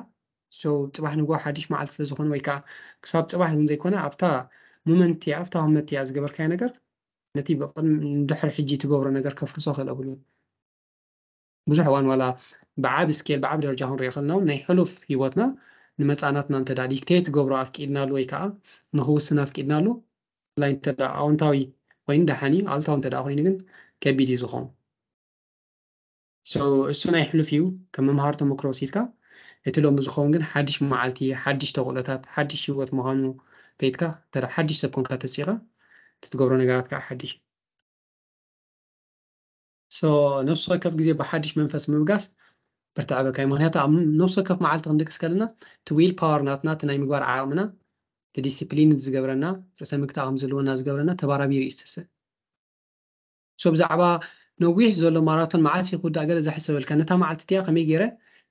So ፅባሕ ንግሆ ሓድሽ መዓልቲ ስለ ዝኾነ ወይ ከዓ ክሳብ ፅባሕ እውን ዘይኮነ ኣብታ ሞመንት እያ ኣብታ ህመት እያ ዝገበርካዮ ነገር ነቲ ብቅድሚ ንድሕሪ ሕጂ ትገብሮ ነገር ከፍርሶ ክእል ኣብሉ። ብዙሕ እዋን ዋላ ብዓብ ስኬል ብዓብ ደረጃ ክንሪኦ ከለና እውን ናይ ሕሉፍ ህይወትና ንመፃናትና እንተ ዲክቴት ትገብሮ ኣፍቂድናሉ ወይ ከዓ ንክውስን ኣፍቂድናሉ ላይ እንተ ኣዎንታዊ ኮይኑ ደሓን እዩ። ኣሉታዊ እንተ ኮይኑ ግን ከቢድ እዩ ዝኸውን። So እሱ ናይ ሕሉፍ እዩ። ከም መምሃር ተመክሮ ወሲድካ እቲ ሎሚ ዝኸውን ግን ሓድሽ መዓልቲ ሓድሽ ተኽእሎታት ሓድሽ ህይወት ምዃኑ ፈይትካ እንተ ሓድሽ ሰብ ኮንካ ተሲኻ እቲ ትገብሮ ነገራት ከዓ ሓድሽ እዩ። So ነፍሲ ወከፍ ግዜ ብሓድሽ መንፈስ ምብጋስ ብርትዐበካ እዩ። ምክንያቱ ኣብ ነፍሲ ወከፍ መዓልቲ ክንድቅስ ከለና እቲ ዊል ፓወር ናትና እቲ ናይ ምግባር ዓቕምና እቲ ዲስፕሊን ዝገብረና ርእሰ ምግታእ ከም ዘለወና ዝገብረና ተባራቢሩ እዩ ዝስስእ። So ብዛዕባ ነዊሕ ዘሎ ማራቶን መዓስ ክውዳእ ገለ ዘሕሰበልካ ነታ መዓልቲ እቲኣ ከመይ ገይረ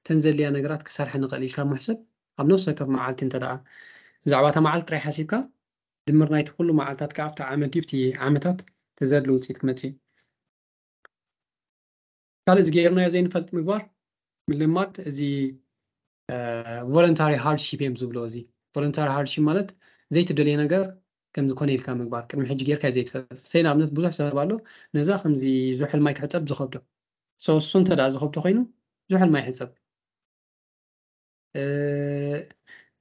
ተን ዘድልያ ነገራት ክሰርሐ ንኽእል ኢልካ ምሕሰብ ኣብ ነፍሲ ወከፍ መዓልቲ እንተ ደኣ ብዛዕባ እታ መዓልቲ ጥራይ ሓሲብካ ድምር ናይቲ ኩሉ መዓልታት ከዓ ኣብቲ ዓመት እዩ። እቲ ዓመታት ተዘድሊ ውፅኢት ክመፅእ እዩ። ካልእ ዝገይርናዮ ዘይንፈልጥ ምግባር ምልማድ እዚ ቮለንታሪ ሃርድሺፕ እዮም ዝብሎ። እዚ ቮለንታሪ ሃርድሺፕ ማለት ዘይትደልዮ ነገር ከም ዝኾነ ኢልካ ምግባር ቅድሚ ሕጂ ጌርካ ዘይትፈልጥ ሰይ ንኣብነት ብዙሕ ሰብ ኣሎ ነዛ ከምዚ ዝውሕል ማይ ክሕፀብ ዝኸብዶ ሰው እሱ እንተ ደኣ ዝኸብዶ ኮይኑ ዝውሕል ማይ ሕፀብ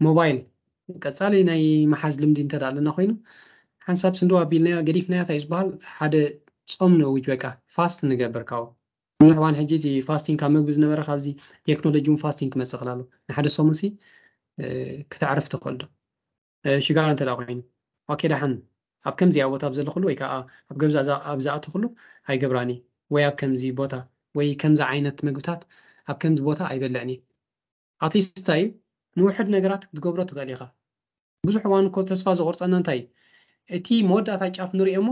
ሞባይል ቀፃሊ ናይ መሓዝ ልምዲ እንተ ኣለና ኮይኑ ሓንሳብ ስንድው ኣቢልናዮ ገዲፍናዮ እንታይ እዩ ዝበሃል ሓደ ፆም ንእውጅ በቃ ፋስት ንገብር ካብኡ ብዙሕ እዋን ሕጂ እቲ ፋስቲንግ ካብ ምግቢ ዝነበረ ካብዚ ቴክኖሎጂ እውን ፋስቲንግ ክመፅእ ክእል ኣሎ ንሓደ ሰሙን ሲ እ፣ ክተዕርፍ ትኽእል ዶ? እ፣ ሽጋራ እንተ ደኣ ኮይኑ፣ ኦኬ፣ ደሓን፣ ኣብ ከምዚኣ ቦታ ኣብ ዘለኹሉ ወይ ከዓ ኣብ ገዛ ኣብ ዝኣተኹሉ ኣይገብራን እየ፣ ወይ ኣብ ከምዚ ቦታ ወይ ከምዚ ዓይነት ምግብታት ኣብ ከምዚ ቦታ ኣይበልዕን እየ። ኣትሊስት እንታይ ንውሕድ ነገራት ክትገብሮ ትኽእል ኢኻ። ብዙሕ እዋን እኮ ተስፋ ዘቑርጸና እንታይ እዩ? እቲ መወዳእታ ጫፍ ንሪኦ እሞ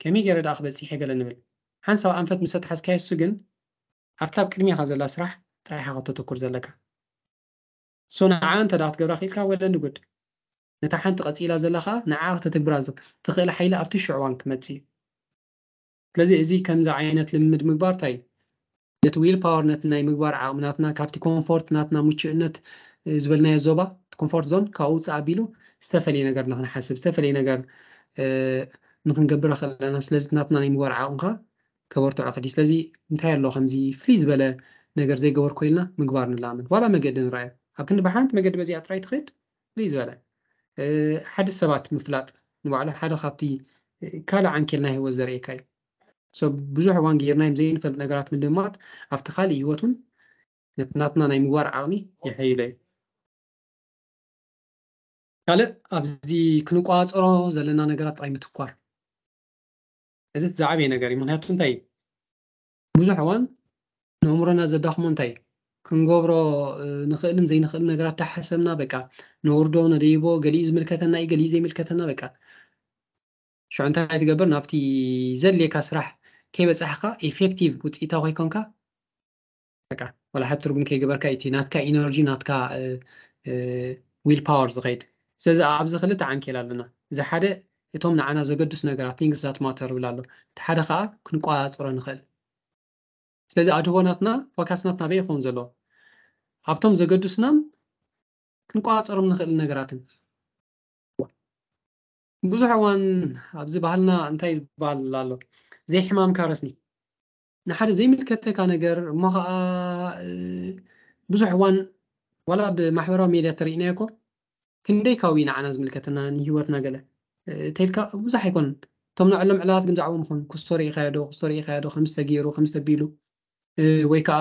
ከመይ ገይረ ደኣ ክበጽሕ እየ ገለ ንብል። ሓንሳብ ኣንፈት ምስ ኣትሓዝካዮ እሱ ግን ኣብታ ኣብ ቅድሚኻ ዘላ ስራሕ ጥራሕ ኢኻ ከተተኩር ዘለካ። ሶ ንዓ እንተ ደኣ ክትገብራ ክኢልካ ወለ ንጉድ። ነታ ሓንቲ ቀጺላ ዘላ ኸኣ ንዓ ከተተግብራ ዝ-፣ ትኽእል ሓይሊ ኣብቲ ሽዑ እዋን ክመጽእ እዩ። ስለዚ እዚ ከምዚ ዓይነት ልምምድ ምግባር እንታይ እዩ? ነቲ ዊል ፓወር፣ ነቲ ናይ ምግባር ዓቕሚ ናትና ካብቲ ኮምፎርት ናትና፣ ምቹእነት፣ እ፣ ዝበልናዮ ዞባ፣ ኮምፎርት ዞን፣ ካብኡ ውፅእ ኣቢሉ ዝተፈለየ ነገር ንኽንሓስብ፣ ዝተፈለየ ነገር፣ እ፣ ንኽንገብር ከለና፣ ስለዚ ናትና ናይ ምግባር ዓቕሚ ኸኣ ከበርትዖ ክዲ። ስለዚ እንታይ ኣሎ ከምዚ ፍልይ ዝበለ ነገር ዘይገበርኩ ኢልና ምግባር ንላምን። ዋላ መገዲ ንረኣዮ። ኣብ ክንዲ ብሓንቲ መገዲ በዚኣ ጥራይ ትኸይድ፣ ፍልይ ዝበለ። እ፣ ሓድሽ ሰባት ምፍላጥ ንባዕሉ ሓደ ካብቲ፣ እ፣ ካልእ ዓንኬል ናይ ህይወት ዘርእየካ እዩ። ሶ ብዙሕ እዋን ጌርናዮም ዘይንፈልጥ ነገራት ምልማድ ኣብቲ ካልእ ህይወት እውን ነቲ ናትና ናይ ምግባር ዓቕሚ የሐይሎ እዩ። ካልእ ኣብዚ ክንቋጸሮ ዘለና ነገራት ጥራይ ምትኳር። እዚ እቲ ዝዓበየ ነገር እዩ። ምኽንያቱ እንታይ እዩ? ብዙሕ እዋን ንእምሮና ዘዳኽሞ እንታይ እዩ? ክንገብሮ፣ እ፣ ንኽእልን ዘይንኽእልን ነገራት ዳሓሰብና በቃ ነውርዶ፣ ነደይቦ፣ ገሊኡ ዝምልከተና እዩ፣ ገሊኡ ዘይምልከተና በቃ። ሽዑ እንታይ ትገብር? ናብቲ ዘድልየካ ስራሕ ከይበጻሕካ ኢፌክቲቭ ውጽኢታዊ ከይኮንካ በቃ ዋላ ሓንቲ ትርጉም ከይገበርካ እቲ ናትካ ኢነርጂ ናትካ፣ እ፣ እ፣ ዊል ፓወር ዝኸይድ። ስለዚ ኣብዚ ክልተ ዓንኬል ኣለና። እዚ ሓደ እቶም ንዓና ዘገድሱ ነገራት፣ ቲንግስ ዛት ማተር ይብል ኣሎ። እቲ ሓደ ከዓ ክንቆጻጸሮ ንኽእል። ስለዚ ኣድህቦ ናትና፣ ፎካስ ናትና ኣበይ ይኸውን ዘለዎ? ኣብቶም ዘገድሱናን ክንቆጻጸሮም ንኽእል ነገራትን። ብዙሕ እዋን ኣብዚ ባህልና እንታይ ዝበሃል ኣሎ? ዘይሕማምካ ረስኒ። ንሓደ ዘይምልከተካ ነገር እሞ ኸዓ፣ እ፣ ብዙሕ እዋን ዋላ ብማሕበራዊ ሜድያ ተሪእናዮ እኮ ክንደይ ካብኡ እዩ ንዓና ዝምልከተና ንህይወትና ገለ፣ እ፣ ተልካ ብዙሕ ኣይኮን። እቶም ንዕሎም ዕላላት ግን ዛዕቦም ይኾን ክስቶ ርኢኻዮ ዶ፣ ክስቶ ርኢኻዮ ዶ፣ ከምዚ ተገይሩ፣ ከምዚ ተቢሉ፣ እ፣ ወይ ከዓ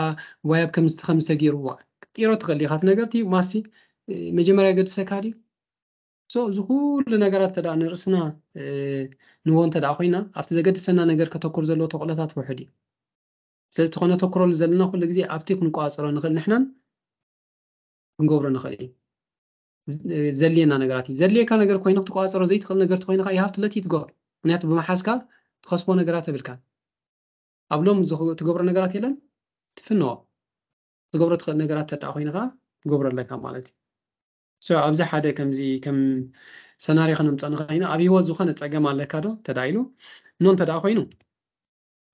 ዋይ ኣብ ከምዚ፣ ከምዚ ተገይሩ፣ ዋ፣ ክትቅይሮ ትኽእል ኢኻ እቲ ነገር እቲ ማሲ፣ እ፣ መጀመርያ ገድሰካ ድዩ? ሶ፣ እዚ ኩሉ ነገራት እንተ ደኣ ንርእስና፣ እ፣ ንዎ እንተ ደኣ ኮይና፣ ኣብቲ ዘገድሰና ነገር ከተኩር ዘለዎ ተኽእሎታት ውሑድ እዩ። ስለዚ፣ እቲ ከነተኩረሉ ዘለና ኩሉ ግዜ ኣብቲ ክንቆጻጸሮ ንኽእል ንሕናን ክንገብሮ ንኽእል እዩ። ዝ-፣ እ፣ ዘድልየና ነገራት እዩ። ዘድልየካ ነገር ኮይኑ ክትቆጻጸሮ ዘይትኽእል ነገር ተኾይኑ ኸኣ፣ you have to let it go። ምኽንያቱ፣ ብመሓዝካ ትኸስቦ ነገራት የብልካን። ኣብ ሎም ዝኽ-፣ ትገብሮ ነገራት የለን፣ ትፍንዎ። ትገብሮ ትኽእል ነገራት እንተ ደኣ ኮይኑ ኸኣ፣ ትገብሮ ኣለካ ማለት እዩ። ሶ፣ ኣብዚ ሓደ ከምዚ፣ ከም ሰናርዮ ከነምጽኦ ንኽእል ኢና። ኣብ ህይወት ዝኾነ ጸገም ኣለካ ዶ? እንተ ደኣ ኢሉ፣ ኖ እንተ ደኣ ኮይኑ፣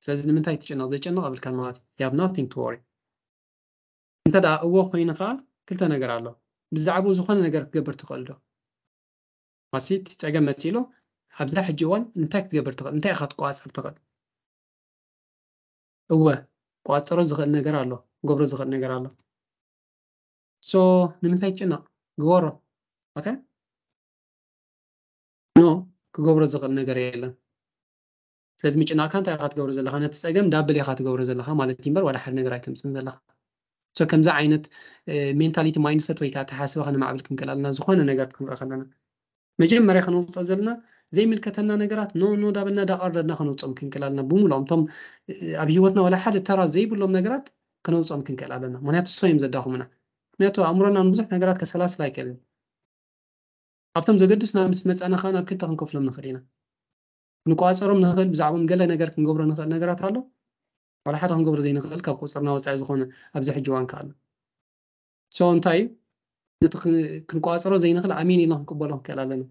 ስለዚ ንምንታይ ትጭነቕ? ዘጨንቕ የብልካን ማለት እዩ። You have nothing to worry። እንተ ደኣ እዎ ኮይኑ ኸኣ፣ ክልተ ነገር ኣሎ። ብዛዕባኡ ዝኾነ ነገር ክትገብር ትኽእል ዶ? ማሲ፣ እቲ ጸገም መጺኡ ኣሎ። ኣብዛ ሕጂ እዋን እንታይ ክትገብር ትኽእል? እንታይ ኢኻ ክትቆጻጸር ትኽእል? እወ፣ ክቆጻጸሮ ዝኽእል ነገር ኣሎ፣ ክገብሮ ዝኽእል ነገር ኣሎ። ሶ፣ ንምንታይ ትጭነቕ? ግበሮ። ኦኬ? ኖ፣ ክገብሮ ዝኽእል ነገር የለን። ስለዚ ምጭናቕካ እንታይ ኢኻ ትገብሮ ዘለኻ? ነቲ ጸገም ዳብል ኢኻ ትገብሮ ዘለኻ ማለት እዩ እምበር፣ ዋላ ሓደ ነገር ኣይተምጽእን ዘለኻ። ሶ፣ ከምዚ ዓይነት፣ እ፣ ሜንታሊቲ፣ ማይንድሰት ወይ ከዓ ኣተሓሳስባ ከነማዕብል ክንክእል ኣለና፣ ዝኾነ ነገር ክንርኢ ከለና። መጀመርያ ከነውጽኦ ዘለና ዘይምልከተና ነገራት ኖ፣ ኖ ዳበልና ዳቐርደድና ከነውጽኦም ክንክእል ኣለና። ብምሉኦም እቶም፣ እ፣ ኣብ ህይወትና ዋላ ሓደ ተራ ዘይብሎም ነገራት ከነውጽኦም ክንክእል ኣለና። ምኽንያቱ እሶም እዮም ዘዳኽሙና። ምኽንያቱ ኣእምሮና ንብዙሕ ነገራት ከሰላስል ኣይክእልን። ኣብቶም ዘገድሱና ምስ መጻና ኸኣ ናብ ክልተ ክንከፍሎም ንኽእል ኢና። ክንቆጻጸሮም ንኽእል፣ ብዛዕባኦም ገለ ነገር ክንገብሮ ንኽእል ነገራት ኣሎ። ዋላ ሓደ ክንገብሮ ዘይንኽእል፣ ካብ ቁጽርና ወጻኢ ዝኾነ ኣብዚ ሕጂ እዋን ከኣ ኣሎ። ሶ፣ እንታይ እዩ? ነቲ ክን-፣ ክንቆጻጸሮ ዘይንኽእል ኣሜን ኢልና ክንቅበሎ ክንክእል ኣለና።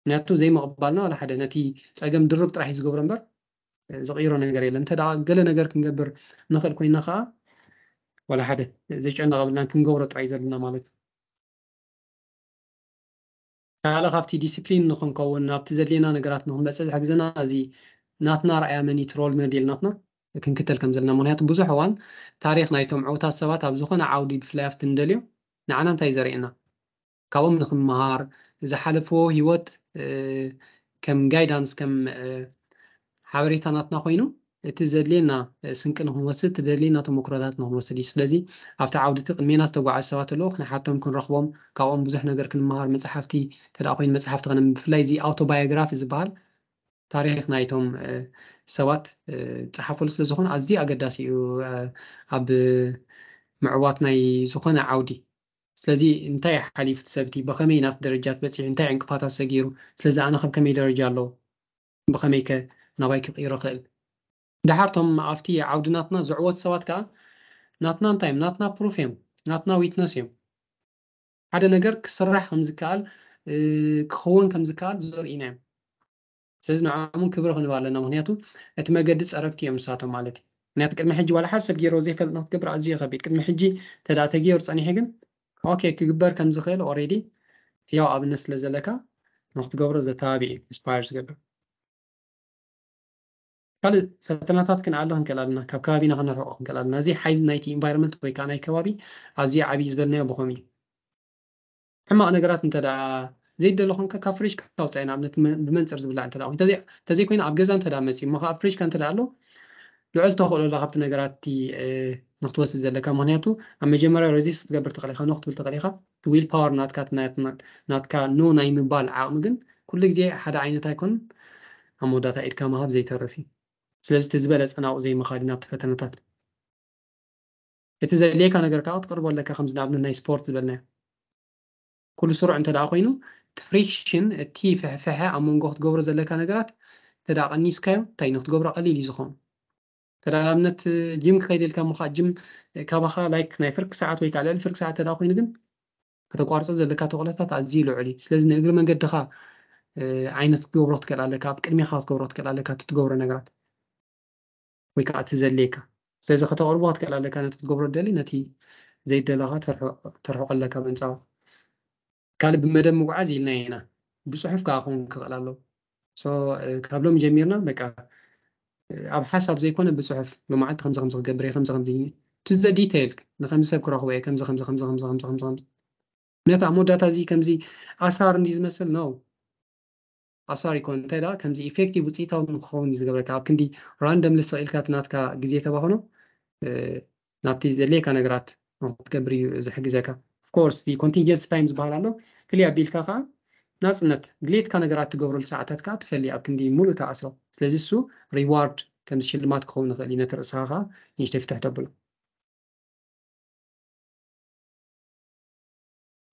ምኽንያቱ ዘይምቕባልና ዋላ ሓደ ነቲ ጸገም ድርብ ጥራሕ እዩ ዝገብሮ እምበር፣ እ፣ ዝቕይሮ ነገር የለን። እንተ ደኣ ገለ ነገር ክንገብር ንኽእል ኮይንና ኸኣ፣ ዋላ ሓደ ዘጨንቕ የብልናን፣ ክንገብሮ ጥራይ እዩ ዘለና ማለት እዩ። ካልእ ካብቲ ዲሲፕሊን ንኽንከውን፣ ናብቲ ዘድልየና ነገራት ንኽንበጽሕ ዝሕግዘና፣ እዚ ናትና ርኣያ መን እዩ፣ እቲ ሮል ሞዴል ናትና ክንክተል ከም ዘለና። ምኽንያቱ ብዙሕ እዋን ታሪኽ ናይቶም ዕዉታት ሰባት ኣብ ዝኾነ ዓውዲ፣ ብፍላይ ኣብቲ ንደልዮ፣ ንዓና እንታይ እዩ ዘርእየና? ካብኦም ንኽንመሃር፣ ዝሓለፍዎ ህይወት፣ እ፣ ከም ጋይዳንስ፣ ከም፣ እ፣ ሓበሬታ ናትና ኮይኑ፣ እቲ ዘድልየና ስንቂ ንክንወስድ፣ እቲ ዘድልየና ተመክሮታት ንክንወስድ እዩ። ስለዚ ኣብቲ ዓውዲ እቲ ቅድሜና ዝተጓዓዙ ሰባት ኣለዉ፣ ክንሓቶም፣ ክንረኽቦም፣ ካብኦም ብዙሕ ነገር ክንመሃር፣ መፅሓፍቲ እንተ ደኣ ኮይኑ መፅሓፍቲ ከነንብብ፣ ብፍላይ እዚ ኣውቶባዮግራፊ ዝበሃል ታሪኽ ናይቶም ሰባት ዝፀሓፈሉ ስለ ዝኾነ ኣዝዩ ኣገዳሲ እዩ ኣብ ምዕዋት ናይ ዝኾነ ዓውዲ። ስለዚ እንታይ ሓሊፉ እቲ ሰብ እቲ፣ ብኸመይ ናብቲ ደረጃ በፂሑ፣ እንታይ ዕንቅፋታት ሰጊሩ፣ ስለዚ ኣነ ከም ከመይ ደረጃ ኣለዎ፣ ብኸመይ ከ ናባይ ክቕይሮ ክእል። ደሓር ቶም ኣብቲ ዓውዲ ናትና ዝዕወቱ ሰባት ከዓ ናትና እንታይ እዮም? ናትና ፕሩፍ እዮም፣ ናትና ዊትነስ እዮም። ሓደ ነገር ክስራሕ ከም ዝከኣል፣ ክኸውን ከም ዝከኣል ዘርእዩና እዮም። ስለዚ ንዕኦም ክብሪ ክንህብ ኣለና። ምክንያቱ እቲ መገዲ ፀረግቲ እዮም ንሳቶም ማለት እዩ። ምክንያቱ ቅድሚ ሕጂ ዋላ ሓደ ሰብ ገይሮ ዘይፈልጥ ንክትገብር ኣዝዩ ከቢድ። ቅድሚ ሕጂ ተዳ ተገይሩ ፀኒሑ ግን ኦኬ ክግበር ከም ዝኽእል ኦሬዲ ያው ኣብነት ስለ ዘለካ ንክትገብሮ ዘተባብዕ እዩ ኢንስፓየር ዝገብር። ካልእ ፈተናታት ክንኣሊ ክንክእል ኣለና፣ ካብ ከባቢና ክንርሕቆ ክንክእል ኣለና። እዚ ሓይሊ ናይቲ ኢንቫይሮንመንት ወይ ከዓ ናይ ከባቢ ኣዝዩ ዓብዪ ዝበልናዮ ብኸም እዩ። ሕማቕ ነገራት እንተ ደኣ ዘይደሎ ኮንካ ካብ ፍሪጅካ ኣውጻኢ፣ ንኣብነት መ- ብመንጽር ዝብላዕ እንተ ደኣ ኮይኑ፣ ተዘይ- ተዘይኮይኑ ኣብ ገዛ እንተ ደኣ መጺኡ እሞ ኣብ ፍሪጅካ እንተ ደኣ ኣሎ ልዑል ተኽእሎ ኣሎ ካብቲ ነገራት እቲ እ፣ ንክትወስድ ዘለካ። ምክንያቱ ኣብ መጀመርያ ሬዚስት ክትገብር ትኽእል ኢኻ፣ ኖ ክትብል ትኽእል ኢኻ። እቲ ዊል ፓወር ናትካ እቲ ናት- ናትካ ኖ ናይ ምባል ዓቕሚ ግን ኩሉ ግዜ ሓደ ዓይነት ኣይኮንን። ኣብ መወዳእታ ኢድካ ምሃብ ዘይተርፍ እዩ። ስለዚ እቲ ዝበለጸ ናብኡ ዘይምኻድ እዩ ናብቲ ፈተነታት። እቲ ዘድልየካ ነገር ከዓ ክትቀርቦ ኣለካ፣ ከምዚ ንኣብነት ናይ ስፖርት ዝበልናዮ ኩሉ ስሩዕ እንተ ደኣ ኮይኑ እቲ ፍሪክሽን እቲ ፍሕፍሐ ኣብ መንጎ ክትገብሮ ዘለካ ነገራት እንተ ደኣ ቀኒስካዮ እንታይ ንክትገብሮ ቀሊል እዩ ዝኸውን። እንተ ደኣ ንኣብነት ጂም ክኸይድ ኢልካ እሞ ከዓ ጂም ካባኻ ላይክ ናይ ፍርቂ ሰዓት ወይ ከዓ ልዕሊ ፍርቂ ሰዓት እንተ ደኣ ኮይኑ ግን ከተቋርጾ ዘለካ ተኽእሎታት ኣዝዩ ልዑል እዩ። ስለዚ ንእግሪ መንገድኻ ዓይነት ክትገብሮ ክትክእል ኣለካ፣ ኣብ ቅድሜኻ ክትገብሮ ክትክእል ኣለካ እቲ ትገብሮ ነገራት። ወይ ከዓ እቲ ዘድልየካ። ስለዚ ከተቕርቦ ክትክእል ኣለካ ነቲ ክትገብሮ ትደሊ፣ ነቲ ዘይደለኻ ተርሕቆ ኣለካ ብኣንፃሩ። ካልእ ብመደብ ምጉዓዝ ኢልና ኢና። ብፅሑፍ ከዓ ክኸውን ክኽእል ኣለዎ። ሶ ካብ ሎሚ ጀሚርና በቃ ኣብ ሓሳብ ዘይኮነ ብፅሑፍ ሎማዓልቲ ከምዚ ከምዚ ክገብር እየ ከምዚ ከምዚ to the detail ንከምዚ ሰብ ክረኽቦ እየ ከምዚ ከምዚ ከምዚ ከምዚ ከምዚ ከምዚ ከምዚ ምክንያቱ ኣብ መወዳእታ እዚ ከምዚ ኣሳር እንዲ ዝመስል ነው ኣሳር ይኮን እንታይ ደኣ ከምዚ ኢፌክቲቭ ውፅኢታዊ ንክኸውን እዩ ዝገብረካ ኣብ ክንዲ ራንደም ልስቕ ኢልካ እቲ ናትካ ግዜ ተባህኖ ናብቲ ዘድልየካ ነገራት ንክትገብር እዩ ዝሕግዘካ። ኦፍኮርስ እቲ ኮንቲንጀንሲ ታይም ዝበሃል ኣሎ ክልይ ኣቢልካ ከዓ ናፅነት ድሌትካ ነገራት ትገብረሉ ሰዓታት ከዓ ትፈሊ ኣብ ክንዲ ሙሉእ ተኣስሮ ስለዚ እሱ ሪዋርድ ከምዚ ሽልማት ክኸውን ይኽእል እዩ ነቲ ርእስኻ ከዓ ንእሽተይ ፍትሕ ተብሎ።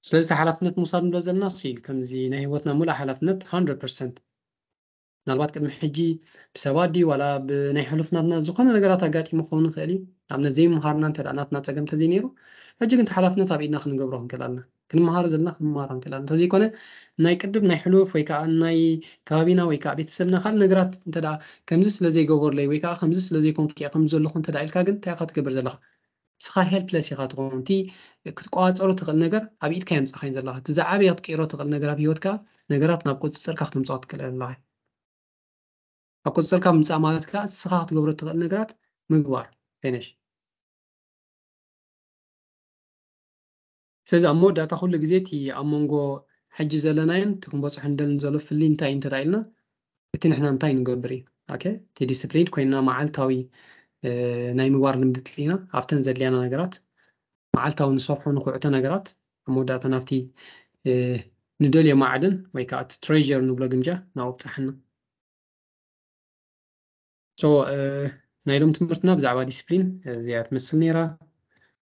ስለዚ ሓላፍነት ምውሳድ ንብሎ ዘለና እሱ እዩ ከምዚ ናይ ህይወትና ሙሉእ ሓላፍነት 100 ፐርሰንት ምናልባት ቅድሚ ሕጂ ብሰባት ድዩ ዋላ ብናይ ሕሉፍናትና ዝኾነ ነገራት ኣጋጢሙ ክኸውን ይኽእል እዩ ንኣብነት ዘይምሃርና እንተ ናትና ፀገም እንተዘይነይሩ ሕጂ ግን ሓላፍነት ኣብ ኢድና ክንገብሮ ክንክእል ኣለና ክንመሃሮ ዘለና ክንመሃሮ ክንክእል ኣለና እንተዘይኮነ ናይ ቅድም ናይ ሕሉፍ ወይ ከዓ ናይ ከባቢና ወይ ከዓ ቤተሰብና ካልእ ነገራት እንተ ከምዚ ስለ ዘይገበርለይ ወይ ከዓ ከምዚ ስለ ዘይኮንኩ እየ ከምዚ ዘለኹ እንተ ኢልካ ግን እንታይ ኢኻ ትገብር ዘለኻ ንስኻ ሄልፕለስ ኢኻ ትኸውን እቲ ክትቆፃፀሮ ትኽእል ነገር ኣብ ኢድካ የምፃኻዮ ዘለኻ እቲ ዝዓበየ ክትቀይሮ ትኽእል ነገር ኣብ ሂወትካ ነገራት ናብ ቁፅፅርካ ክተምፅኦ ትኽእል ኣለኻ ኣብ ቁፅፅርካ ምምፃእ ማለት ከዓ ንስኻ ክትገብሮ ትኽእል ነገራት ምግባር ፌነሽ ስለዚ ኣብ መወዳእታ ኩሉ ግዜ እቲ ኣብ መንጎ ሕጂ ዘለናዮን እቲ ክንበፅሖ ንደልን ዘሎ ፍልይ እንታይ እዩ እንተ ኢልና እቲ ንሕና እንታይ ንገብር እዩ ኦኬ እቲ ዲስፕሊን ኮይንና መዓልታዊ ናይ ምግባር ልምዲ ትልና ኣብተን ዘድልያና ነገራት መዓልታዊ ንሰርሖ ንኩዕቶ ነገራት ኣብ መወዳእታ ናብቲ ንደልዮ ማዕድን ወይ ከዓ እቲ ትሬር ንብሎ ግምጃ ናብኡ ብፅሓና ሶ ናይ ሎም ትምህርትና ብዛዕባ ዲስፕሊን እዚኣ ትመስል ነይራ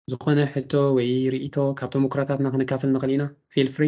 ዝኾነ ሕቶ ወይ ርእቶ ካብ ተመክሮታትና ክንካፈል ንኽእል ኢና ፊል ፍሪ